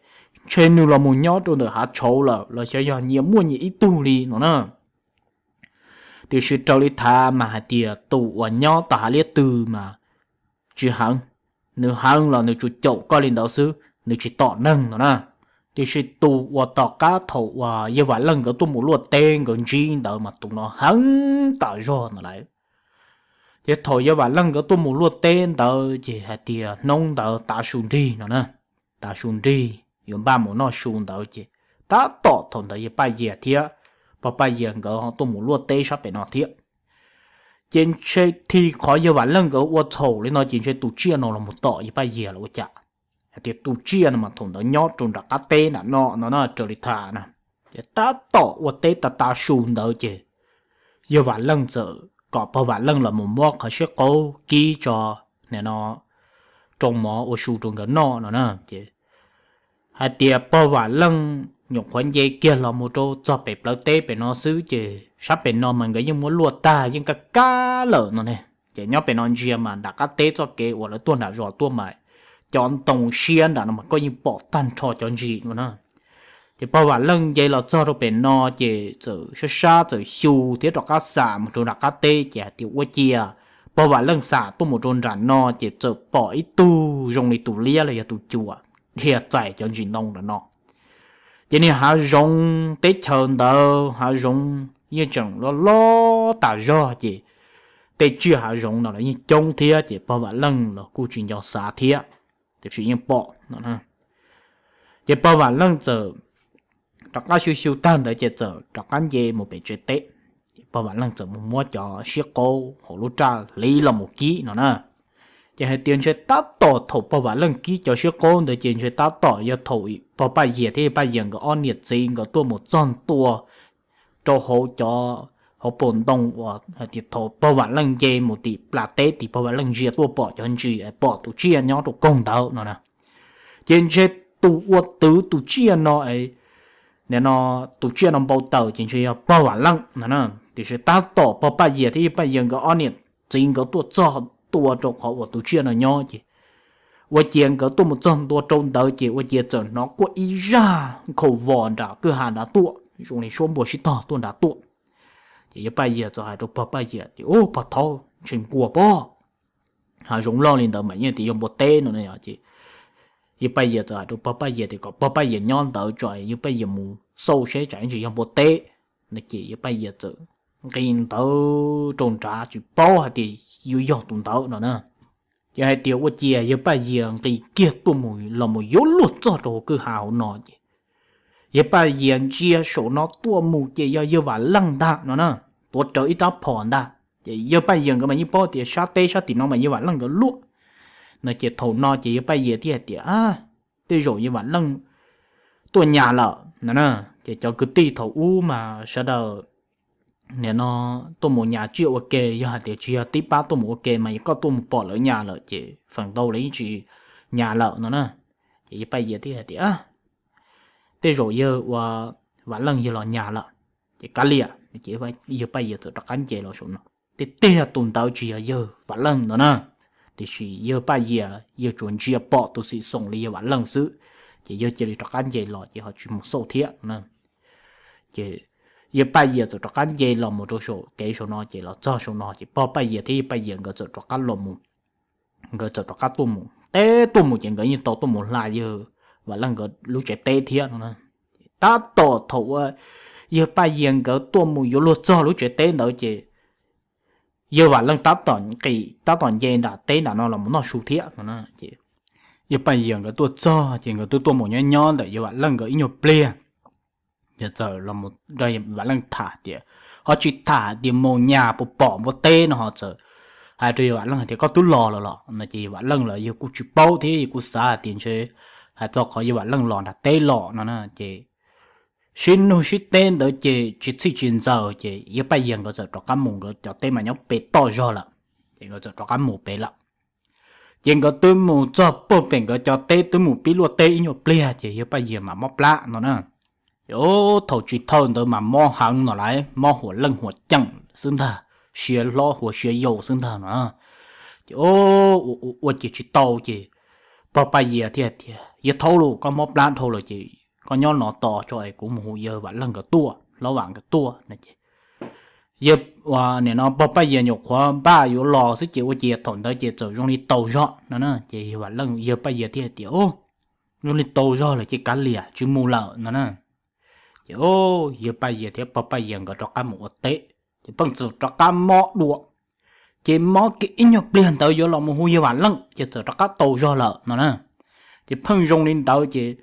ntshe nws los mus nyob rau ntawm hav tshauv lawm los xyov yog nyias muaj nyias ib tug li no na. Tiam sis raws li tham mas hais tias tus uas nyob tom hav liab tw mas tsis heev, nws heev los nws tsuas caum koj li ntawd xwb, nws tsis tom neeg no na. Tiam sis tus uas tom qab thaum uas yawg Vam Leej nkawd tuaj mus luaj teb nkawd ntsib ntawd mas tus no heev tas zog no las. Ces thaum yawg Vam Leej nkawd tuaj mus luaj teb ntawd ces hais tias hnub ntawd tav su nrig no na, tav su nrig yuav npaj mus noj su ntawd ces tab tom thaum ntawd yawg Paj Yias thiab pog Paj Yias nkawd tuaj mus luaj teb sab pem no thiab. Ces ntshe txij qhov yawg Vam Leej nkawd ua txhaum li no ces ntshe tus tsiaj no los mus tom yawg Paj Yias los ua cas. Hais tias tus tsiaj no mas thaum ntawd nyob rau nram qab teb nram no no na, raws li tham na. Ces tab tom ua teb tas tav su ntawd ces yawg Vam Leej txawm kom pog Vam Leej los mus muab qhov siab qaub kib tso, nim no rau mov ua su rau nkawd noj no na. Ces hais tias pog Vam Leej nyuam qhuav nce kiag los mus rau txog pem plawv teb pem no xwb ces sab pem no mas nkawd yeej muab luaj tag yeej kaj kab lawm no ne. Ces nyob pem no ntsia mas nram qab teb txoj kev uas lawv tuaj nram zos tuaj mas cov ntoo siab nram no mas koj yeej pom tag nrho cov ntsis no na. Ces pog Vam Leej nce los txog rau pem no ces txawm sab sab txawm xyu thiab rov qab xam mus rau nram qab teb ces hais tias ua ciav pog Vam Leej xam tuaj mus rau nram no ces txawm pom ib tug zoo li tus liab los yog tus cuam dhia txais cov ntsis ntoo nram no. Ces niag hav zoov teb chaws ntawd hav zoov yeej tseem loj loj tas zog ces tej tsiaj hav zoov no los yeej coob thiab ces pog Vam Leej los kuj tsis nco xav thiab, tiam sis yeej pom no. Ces pog Vam Leej txawm rov qab xyu xyu tag ntawd ces txawm rov qab nce mus pem tsev teb. Ces pog Vam Leej txawm mus muab cov siab qaub hauv lub raj hliv los mus kib no na. Ces hais tias ntshe tab tom thaum pog Vam Leej kib cov siab qaub ntawd ces ntshe tab tom yog thaum pog Paj Yias thiab yawg Paj Yias nkawd ob niam txiv nkawd tuaj mus txog ntua rau hauv cov hauv paus ntoo uas hais tias thaum pog Vam Leej nce mus tim plas teb tim pog Vam Leej ntsia tuaj pom cov ntsis pom tus tsiaj nyob rau koog ntawd no na. Ces ntshe tus ua twv tus tsiaj no, nim no tus tsiaj no npau taws ces ntshe yog pog Vam Leej no na. Tiam sis tab tom pog Paj Yias thiab yawg Paj Yias nkawd ob niam txiv nkawd tuaj txog ntua rau qhov uas tus tsiaj no nyob ces ua ciav nkawd tuaj mus txog ntua rau ntawd ces ua ciav txawm hnov quaj ib zaj nkhaus vos nram kwj ha nrad tuaj zoo li suab npua sib tog tuaj nrad tuaj. Ces yawg Paj Yias txawm hais rau pog Paj Yias tias, Ub, pog thaub, ntshe npua pob. Hav zoov loj li ntawd mas yeej tias yog npua teb no na. Ces yawg Paj Yias txawm hais rau pog Paj Yias tias kom pog Paj Yias nyob ntawd tso yawg Paj Yias mus xauj seb tsam ib ntsis yog npua teb no. Ces yawg Paj Yias txawm nqis ntawd rau nrad tsis paub hais tias yuav yog tus ntawd no na. Ces hais tias ua ciav yawg Paj Yias nqis kiag tuaj mus los mus yuav luag txog rau hauv kwj ha hauv no ces yawg Paj Yias ntsia saum no tuaj mus ces yog yawg Vam Leej ntag no na, tuav rawv ib rab phom ntag. Ces yawg Paj Yias nkawd mas yeej paub tias sab teb sab tim no mas yawg Vam Leej nkawd luaj no. Ces thaum no ces yawg Paj Yias thiaj hais tias, Tej zaum yawg Vam Leej tuaj nyas lawm no na. Ces cov kwv tij thaum ub mas sawv daws nim no tuaj mus nyas tsiaj ua ke, yog hais tias tsis yog tib pab tuaj mus ua ke mas yog koj tuaj mus pom lawv nyas lawm ces feem ntau lawv yeej tsis nyas lawm no na. Ces yawg Paj Yias thiaj hais tias, Tej zaum yawg ua Vam Leej yawg los nyas lawm. Ces kav liam, ces yawg Paj Yias txawm rov qab nce los saum no. Tiag tiag tus ntawd tsis yog yawg Vam Leej no na, tiam sis yawg Paj Yias yawg tsuas ntsia pom tus xim xoos li yawg Vam Leej xwb, ces yawg cia li rov qab nce los ces ho tsis mus xauj thiab no. Ces yawg Paj Yias txawm rov qab nce los mus rau saum kev saum no ces los txog saum no ces pog Paj Yias thiab yawg Paj Yias nkawd txawm rov qab los mus, nkawd txawm rov qab tuaj mus. Teb tuaj mus ces nkawd yeej tau tuaj mus hla yawg Vam Leej nkawd lub tsev teb thiab no. Tab tom thaum uas yawg Paj Yias nkawd tuaj mus yuav luag txog lub tsev teb ntawd ces yawg Vam Leej tab tom nqis tab tom nce nram teb nram no los mus noj su thiab no. Ces yawg Paj Yias nkawd tuaj txog ces nkawd twb tuaj mus nyob nyob ntawm yawg Vam Leej nkawd ib nyuag pliag. Ces txawm los mus nrog yawg Vam Leej tham tias, ho tsis tham tias mus nyas puas pom npua teb no, ho txawm hais rau yawg Vam Leej hais tias koj twb los lawm los no. Ces yawg Vam Leej los yawg kuj tsis paub thiab yawg kuj xav hais tias ntshe hais txog qhov yawg Vam Leej los nram teb los no na. Ces sib nug sib teb ntawd ces tsis txhij tsis ntxaws ces yawg Paj Yias nkawd txawm rov qab mus, nkawd cov teb mas nyob pem toj zog lawm, ces nkawd txawm rov qab mus pem lawm. Ces nkawd twb mus txog puag pem nkawd cov teb twb mus pib luaj teb ib nyuag pliag ces yawg Paj Yias mam mob plab no na. Ces thaum tsis thawj ntawd mas mob heev no lawm, mob huam leej huam ceem xwb ntag, siav hlob huav siav yau xwb ntag no. Ces ua ua ua ces tsis tau ces pog Paj Yias thiaj tias, yawg Thaub lauj, koj mob plab dhau lawm ces koj nyob no tos tso es kuv mus hu yawg Vam Leej nkawd tuaj, hlob Vam nkawd tuaj no. Ces yawg, nim no pog Paj Yias nyuam qhuav npaj yuav los xwb ces ua ciav thaum ntawd ces txawm zoo li tau zog no na. Ces yawg Vam Leej, yawg Paj Yias thiaj tias, zoo li tau zog lawm ces kav liam tsis mus lawm no na. Ces yawg Paj Yias thiab pog Paj Yias nkawd rov qab mus ua teb, ces pheej txawm rov qab mob dua. Ces mob kiag ib nyuag pliag ntawd yuav los mus hu yawg Vam Leej ces txawm rov qab tau zog lawm no na. Ces pheej zoo li ntawd ces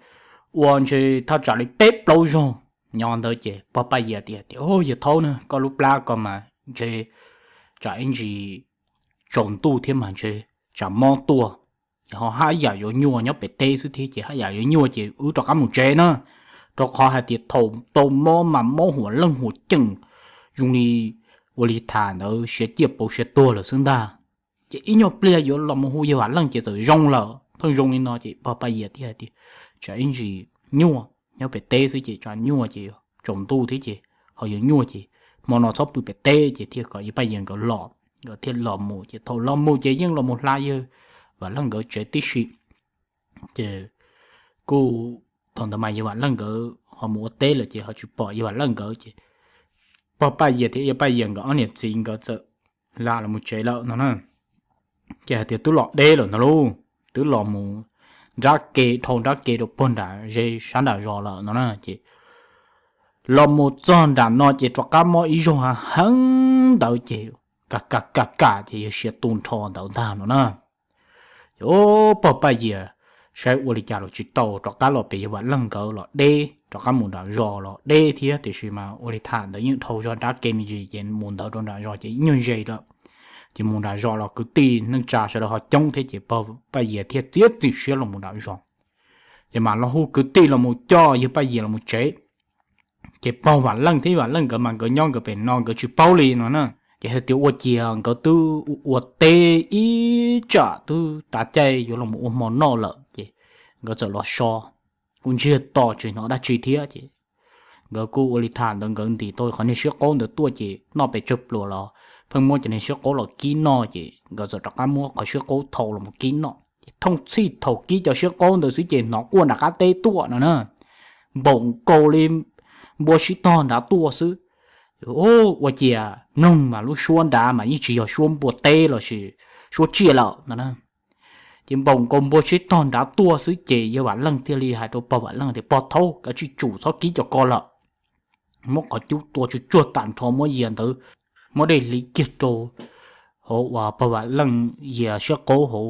ua ntshe thaj tsam li peb plaub zaug nyob ntawd ces pog Paj Yias tias, tias, yawg Thaub na, koj lub plab ko mas ntshe tsam ib ntsis tsaus ntuj thiab mas ntshe tsam mob tuaj, ces ho haj yam yuav nyuaj nyob pem teb xwb thiab ces haj yam yuav nyuaj ces wb rov qab mus tsev na. Rau qhov hais tias thaum tau mob mas mob huam leej huam ceem, zoo li ua li tham ntawd siav ciaj pauv siav tuag lawm xwb ntag. Ces ib nyuag pliag yuav los mus hu yawg Vam Leej ces txawm zoo lawm, pheej zoo li no ces pog Paj Yias thiaj hais tias, tsam ib ntsis nyuaj nyob pem teb xwb ces tsam nyuaj ces tsaus ntuj thiab ces ho yuav nyuaj ces hmo no txhob pw pem teb ces thiaj kom yawg Paj Yias nkawd los, nkawd thiaj los mus ces thaum los mus ces yeej los mus hla yawg Vam Leej nkawd tsev tib si. Ces kuj thaum ntawd mas yawg Vam Leej nkawd ho mus ua teb lawm ces ho tsis pom yawg Vam Leej nkawd ces pog Paj Yias thiab yawg Paj Yias nkawd ob niam txiv nkawd txawm hla los mus tsev lawm no na. Ces hais tias twb los deb lawm ntag lauj, twb los mus nrab ke dhau nrab ke rau puag nram ze sab nram zos lawm no na. Ces los mus txog nram no ces rov qab mob ib zaug heev ntawd ces ka ka ka ka ces yawg siav tu nrho ntawd ntag no na. Ces pog Paj Yias saib ua li cas los tsis tau, rov qab los pem yawg Vam Leej nkawd los deb, rov qab mus nram zos los deb thiab, tiam sis mas ua li tham ntawd yeej dhau zog nrab ke me ntsis ces mus ntawd rau nram zos ces ib nyuag ze lawm. Ces mus nram zos los kwv tij neej tsa sawv daws ho coob thiab ces pog Paj Yias thiaj txiav txim siab los mus nram zos. Ces mam los hu kwv tij los mus coj yawg Paj Yias los mus tsev. Ces pog Vam Leej thiab Vam Leej nkawd mas nkawd nyob nkawd pem no nkawd tsis paub li no na. Ces hais tias ua ciav nkawd twb ua teb ib tsam twb tav caij yuav los ua hmo noj lawm ces nkawd txawm los so, kuj ntsiag to tsis hnov dab tsi thiab ces nkawd kuj ua li tham ntawd nkawd ntim tau qhov niag siab qaub ntawd tuaj ces noj pes tsawg pluas los pheej muab cov niag siab qaub los kib noj ces nkawd txawm rov qab muab qhov siab qaub thau los mus kib noj. Ces thooj txhij thaum kib cov siab qaub ntawd xwb ces hnov quaj nram qab teb tuaj no na, npaum nkaus li npua sib tog nrad tuaj xwb. Ua ciav mloog mas lub suab nrad mas yeej tsis yog suab npua teb los sis suab tsiaj lawm no na. Ces npaum nkaus npua sib tog nrad tuaj xwb ces yawg Vam Leej thiaj li hais rau pog Vam Leej tias, pog Thaub, kav tsij tsum txhob kib cov ko lawm. Muab qhov cub tua tsuag tsuag tag nrho muab yas ntawd, muab dej hliv kiag rau hauv uas pog Vam Leej yas siab qaub hauv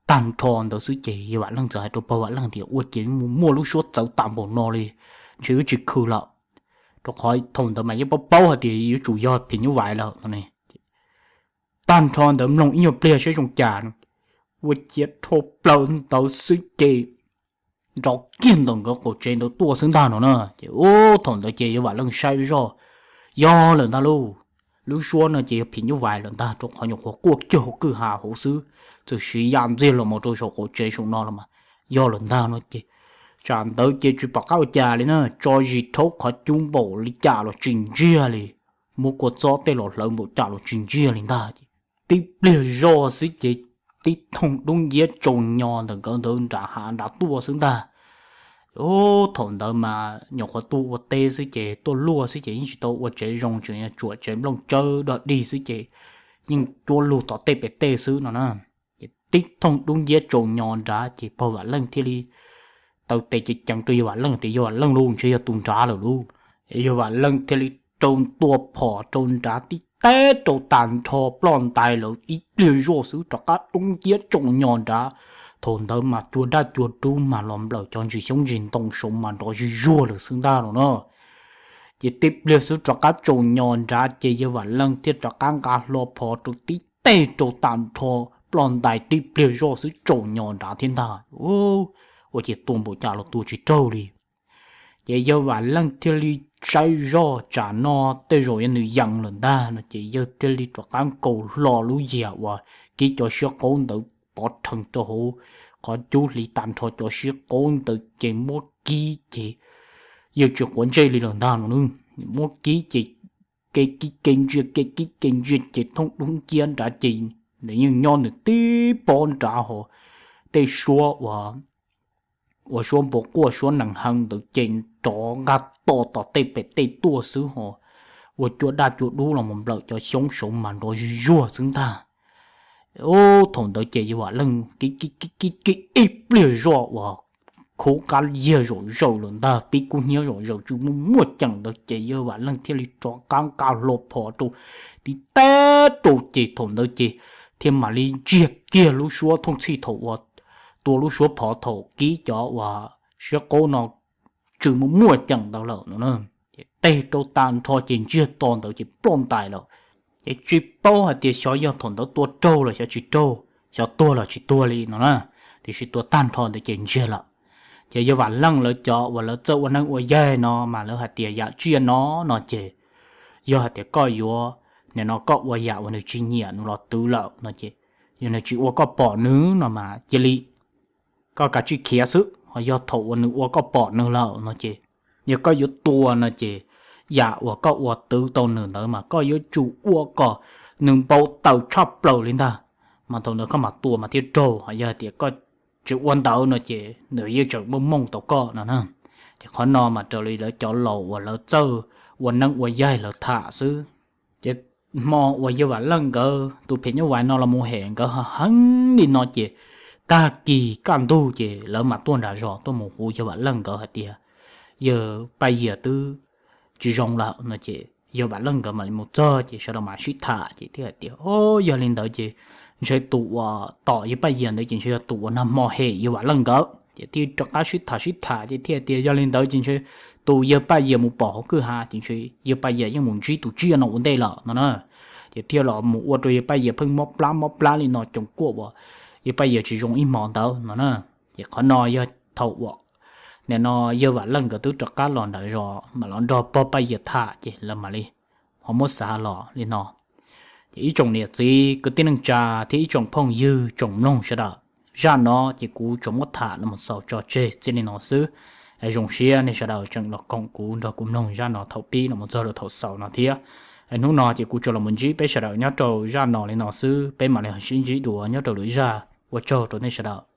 tag nrho ntawd xwb ces yawg Vam Leej txawm hais rau pog Vam Leej tias, ua ciav mus muaj lub suab txawv tas npaum no li, ntshe yuav tsis khw lawm, rau qhov thaum ntawd mas yeej paub paub hais tias yuav tsum yog phim nyuj vais lawm no. Tag nrho ntawd mloog ib nyuag pliag saib zoo cas, ua ciav rho plaws ntawd xwb ces nrov kiag ntawm nkawd qaum tsev ntawd tuaj xwb ntag no na. Ces ub thaum ntawd ces yawg Vam Leej saib zoj, yog lawm ntag lauj, lub suab no ces yog phim nyuj vais lawm ntag, rau qhov nyuam qhuav quaj kiag hauv kwj ha hauv xwb, txawm siv ya ntxiag los mus rau saum qaum tsev saum no los mas yog lawm ntag no ces tsam ntawd ces tsis pom qab ua cas li na, tso zis rhaub qhov cub npaum li cas los tsis ntsiag li, muab kua txob tej los hlawv npaum cas los tsis ntsiag li ntag ces tib pliag zoj xwb ces tib thooj dub nciab tsaus nyo ntawm nkawd ntawd nram hav nrad tuaj xwb ntag. Ub thaum ntawd mas nyuam qhuav tuaj ua teb xwb ces tuaj luaj xwb ces yeej tsis tau ua tsev zoo, tseem tsuam tsev nplooj tsawb dog dig xwb ces yeej cuab lug tom tej pem tej xwb no na. Ces tib thooj dub nciab tsaus nyo nrad ces pog Vam Leej thiaj li taw tes ceev ceev rau yawg Vam Leej tias, yawg Vam Leej lauj, ntshe yog tus nrad lawm lauj. Yawg Vam Leej thiaj li rau ntua phom rau nrad tib teb rau tag nrho ploj ntais lawm ib pliag zoj xwb rov qab dub nciab tsaus nyo nrad. Thaum ntawd mas cua daj cua dub mas los nplawm cov ntsis xyoob ntsis ntoo saud mas nrov zuj zuag lawm xwb ntag no na. Ces tib pliag xwb rov qab tsaus nyo nrad ces yawg Vam Leej thiaj rov qab nqa hlo phov rau tib teg rau tag nrho ploj ntais tib pliag zoj xwb tsaus nyo nrad thiab ntag. Ua ces tua npaum cas los tua tsis raug li. Ces yawg Vam Leej thiaj li saib zoj tsam no tej zaum yog nws yees lawm ntag no ces yawg thiaj li rov qab nkaus hlo lub yam uas kib cov siab qaub ntawd pov rhees rau hauv qhov cub hliv tag nrho cov siab qaub ntawd ces muab kib ces yawg tsis quav ntsej li lawm ntag no. Muab kib ces kev kib kev ntsia kev kib kev ntsia ces thooj dub nciab nrad ces nws yeej nyob nws tib pob nrad hos tej suab uas ua suab npua quaj suab nees heev ntawd ces nrov nqaj to tom tej pem tej tuaj xwb ho ua cua daj cua dub los mus nplawm cov xyoob saud mas nrov zuj zuag xwb ntag. Thaum ntawd ces yawg Vam Leej kib kib kib kib ib pliag zoj uas khub qab yiag zaum zaws lawm ntag, pib kub hnyiab zaum zaws tsis muaj muaj ceem ntawd ces yawg Vam Leej thiaj li rov qab nqa hlo phov rau tib teg rau ces thaum ntawd ces thiaj mam li ntsiag kiag lub suab thooj txhij thaum uas tua lub suab phov thaum kib cov uas siab qaub no tsis muaj muaj ceem ntawd lawm no. Ces teg rau tag nrho ces ntsiag to ntawd ces ploj ntais lawm. Ces tsis paub hais tias xyov yog thaum ntawd tua raug los xyov tsis raug, xyov tuag los tsis tuag li no na, tiam sis tua tag nrho ntawd ces ntsiag lawm. Ces yawg Vam Leej lawv cov uas lawv txawj ua neeb ua yaig no mas lawv hais tias yam tsiaj no no ces yog hais tias koj yuav, nim no koj ua yam uas nws tsis nyiam nws los twv lawm no ces yog nws tsis ua koj pom nws no mas cia li koj kav tsij khiav xwb, ho yog thaum uas nws ua koj pom nws lawm no ces yog koj yuav tua no ces yam uas koj ua twv tau nws ntawd mas koj yuav tsum ua kom nws npau taws tshaj plaws li ntag, mas thaum ntawd koj mam tua mas thiaj raug, ho yog hais tias koj tsis ua ntawd no ces nws yeej tseem mooj mooj tau koj no na. Ces qhov no mas raws li lawv cov laus uas lawv txawj ua neeb ua yaig lawv tham xwb. Ces hmo uas yawg Vam Leej nkawd tus phem nyuj vais no los mus hem nkawd heev li no ces tag kis kaj ntug ces lawv mam tuaj nram zos tuaj mus hu yawg Vam Leej nkawd hais tias yawg Paj Yias twb tsis zoo lawm no ces yawg Vam Leej nkawd mam li mus txog ces sawv daws mam sib tham ces thiaj hais tias o, yog li ntawd ces ntshe tus uas tom yawg Paj Yias ntawd ces ntshe yog tus uas nag hmo hem yawg Vam Leej nkawd. Ces thiaj rov qab sib tham sib tham ces thiaj tias yog li ntawd ces ntshe tus yawg Paj Yias mus pom hauv kwj ha ces ntshe yawg Paj Yias yeej mus ntsib tus tsiaj no ua ntej lawm no na. Ces thiaj los mus ua rau yawg Paj Yias pheej mob plab mob plab li no coos kuaj uas yawg Paj Yias tsis zoo ib hmo ntawd no na. Ces qhov no yog thaum uas nim no yawg Vam Leej nkawd twb rov qab los nram zos mam los nrog pog Paj Yias tham ces lawv mam li ho muab xav los li no. Ces ib tsoom niam txiv kwv tij neej tsa thiab ib tsoom phooj ywg tsoom mloog sawv daws, zaj no ces kuv tsuas muab tham los mus xaus tso tseg txij li no xwb. Zoo siab nej sawv daws tseem los koom kuv nrog kuv mloog zaj no thaum pib los mus txog rau thaum xaus no thiab. Hnub no ces kuv tsuas los mus ntsib peb sawv daws nyob rau zaj no li no xwb, peb mam li sib ntsib dua nyob rau lwm zaj. Ua tsaug rau nej sawv daws.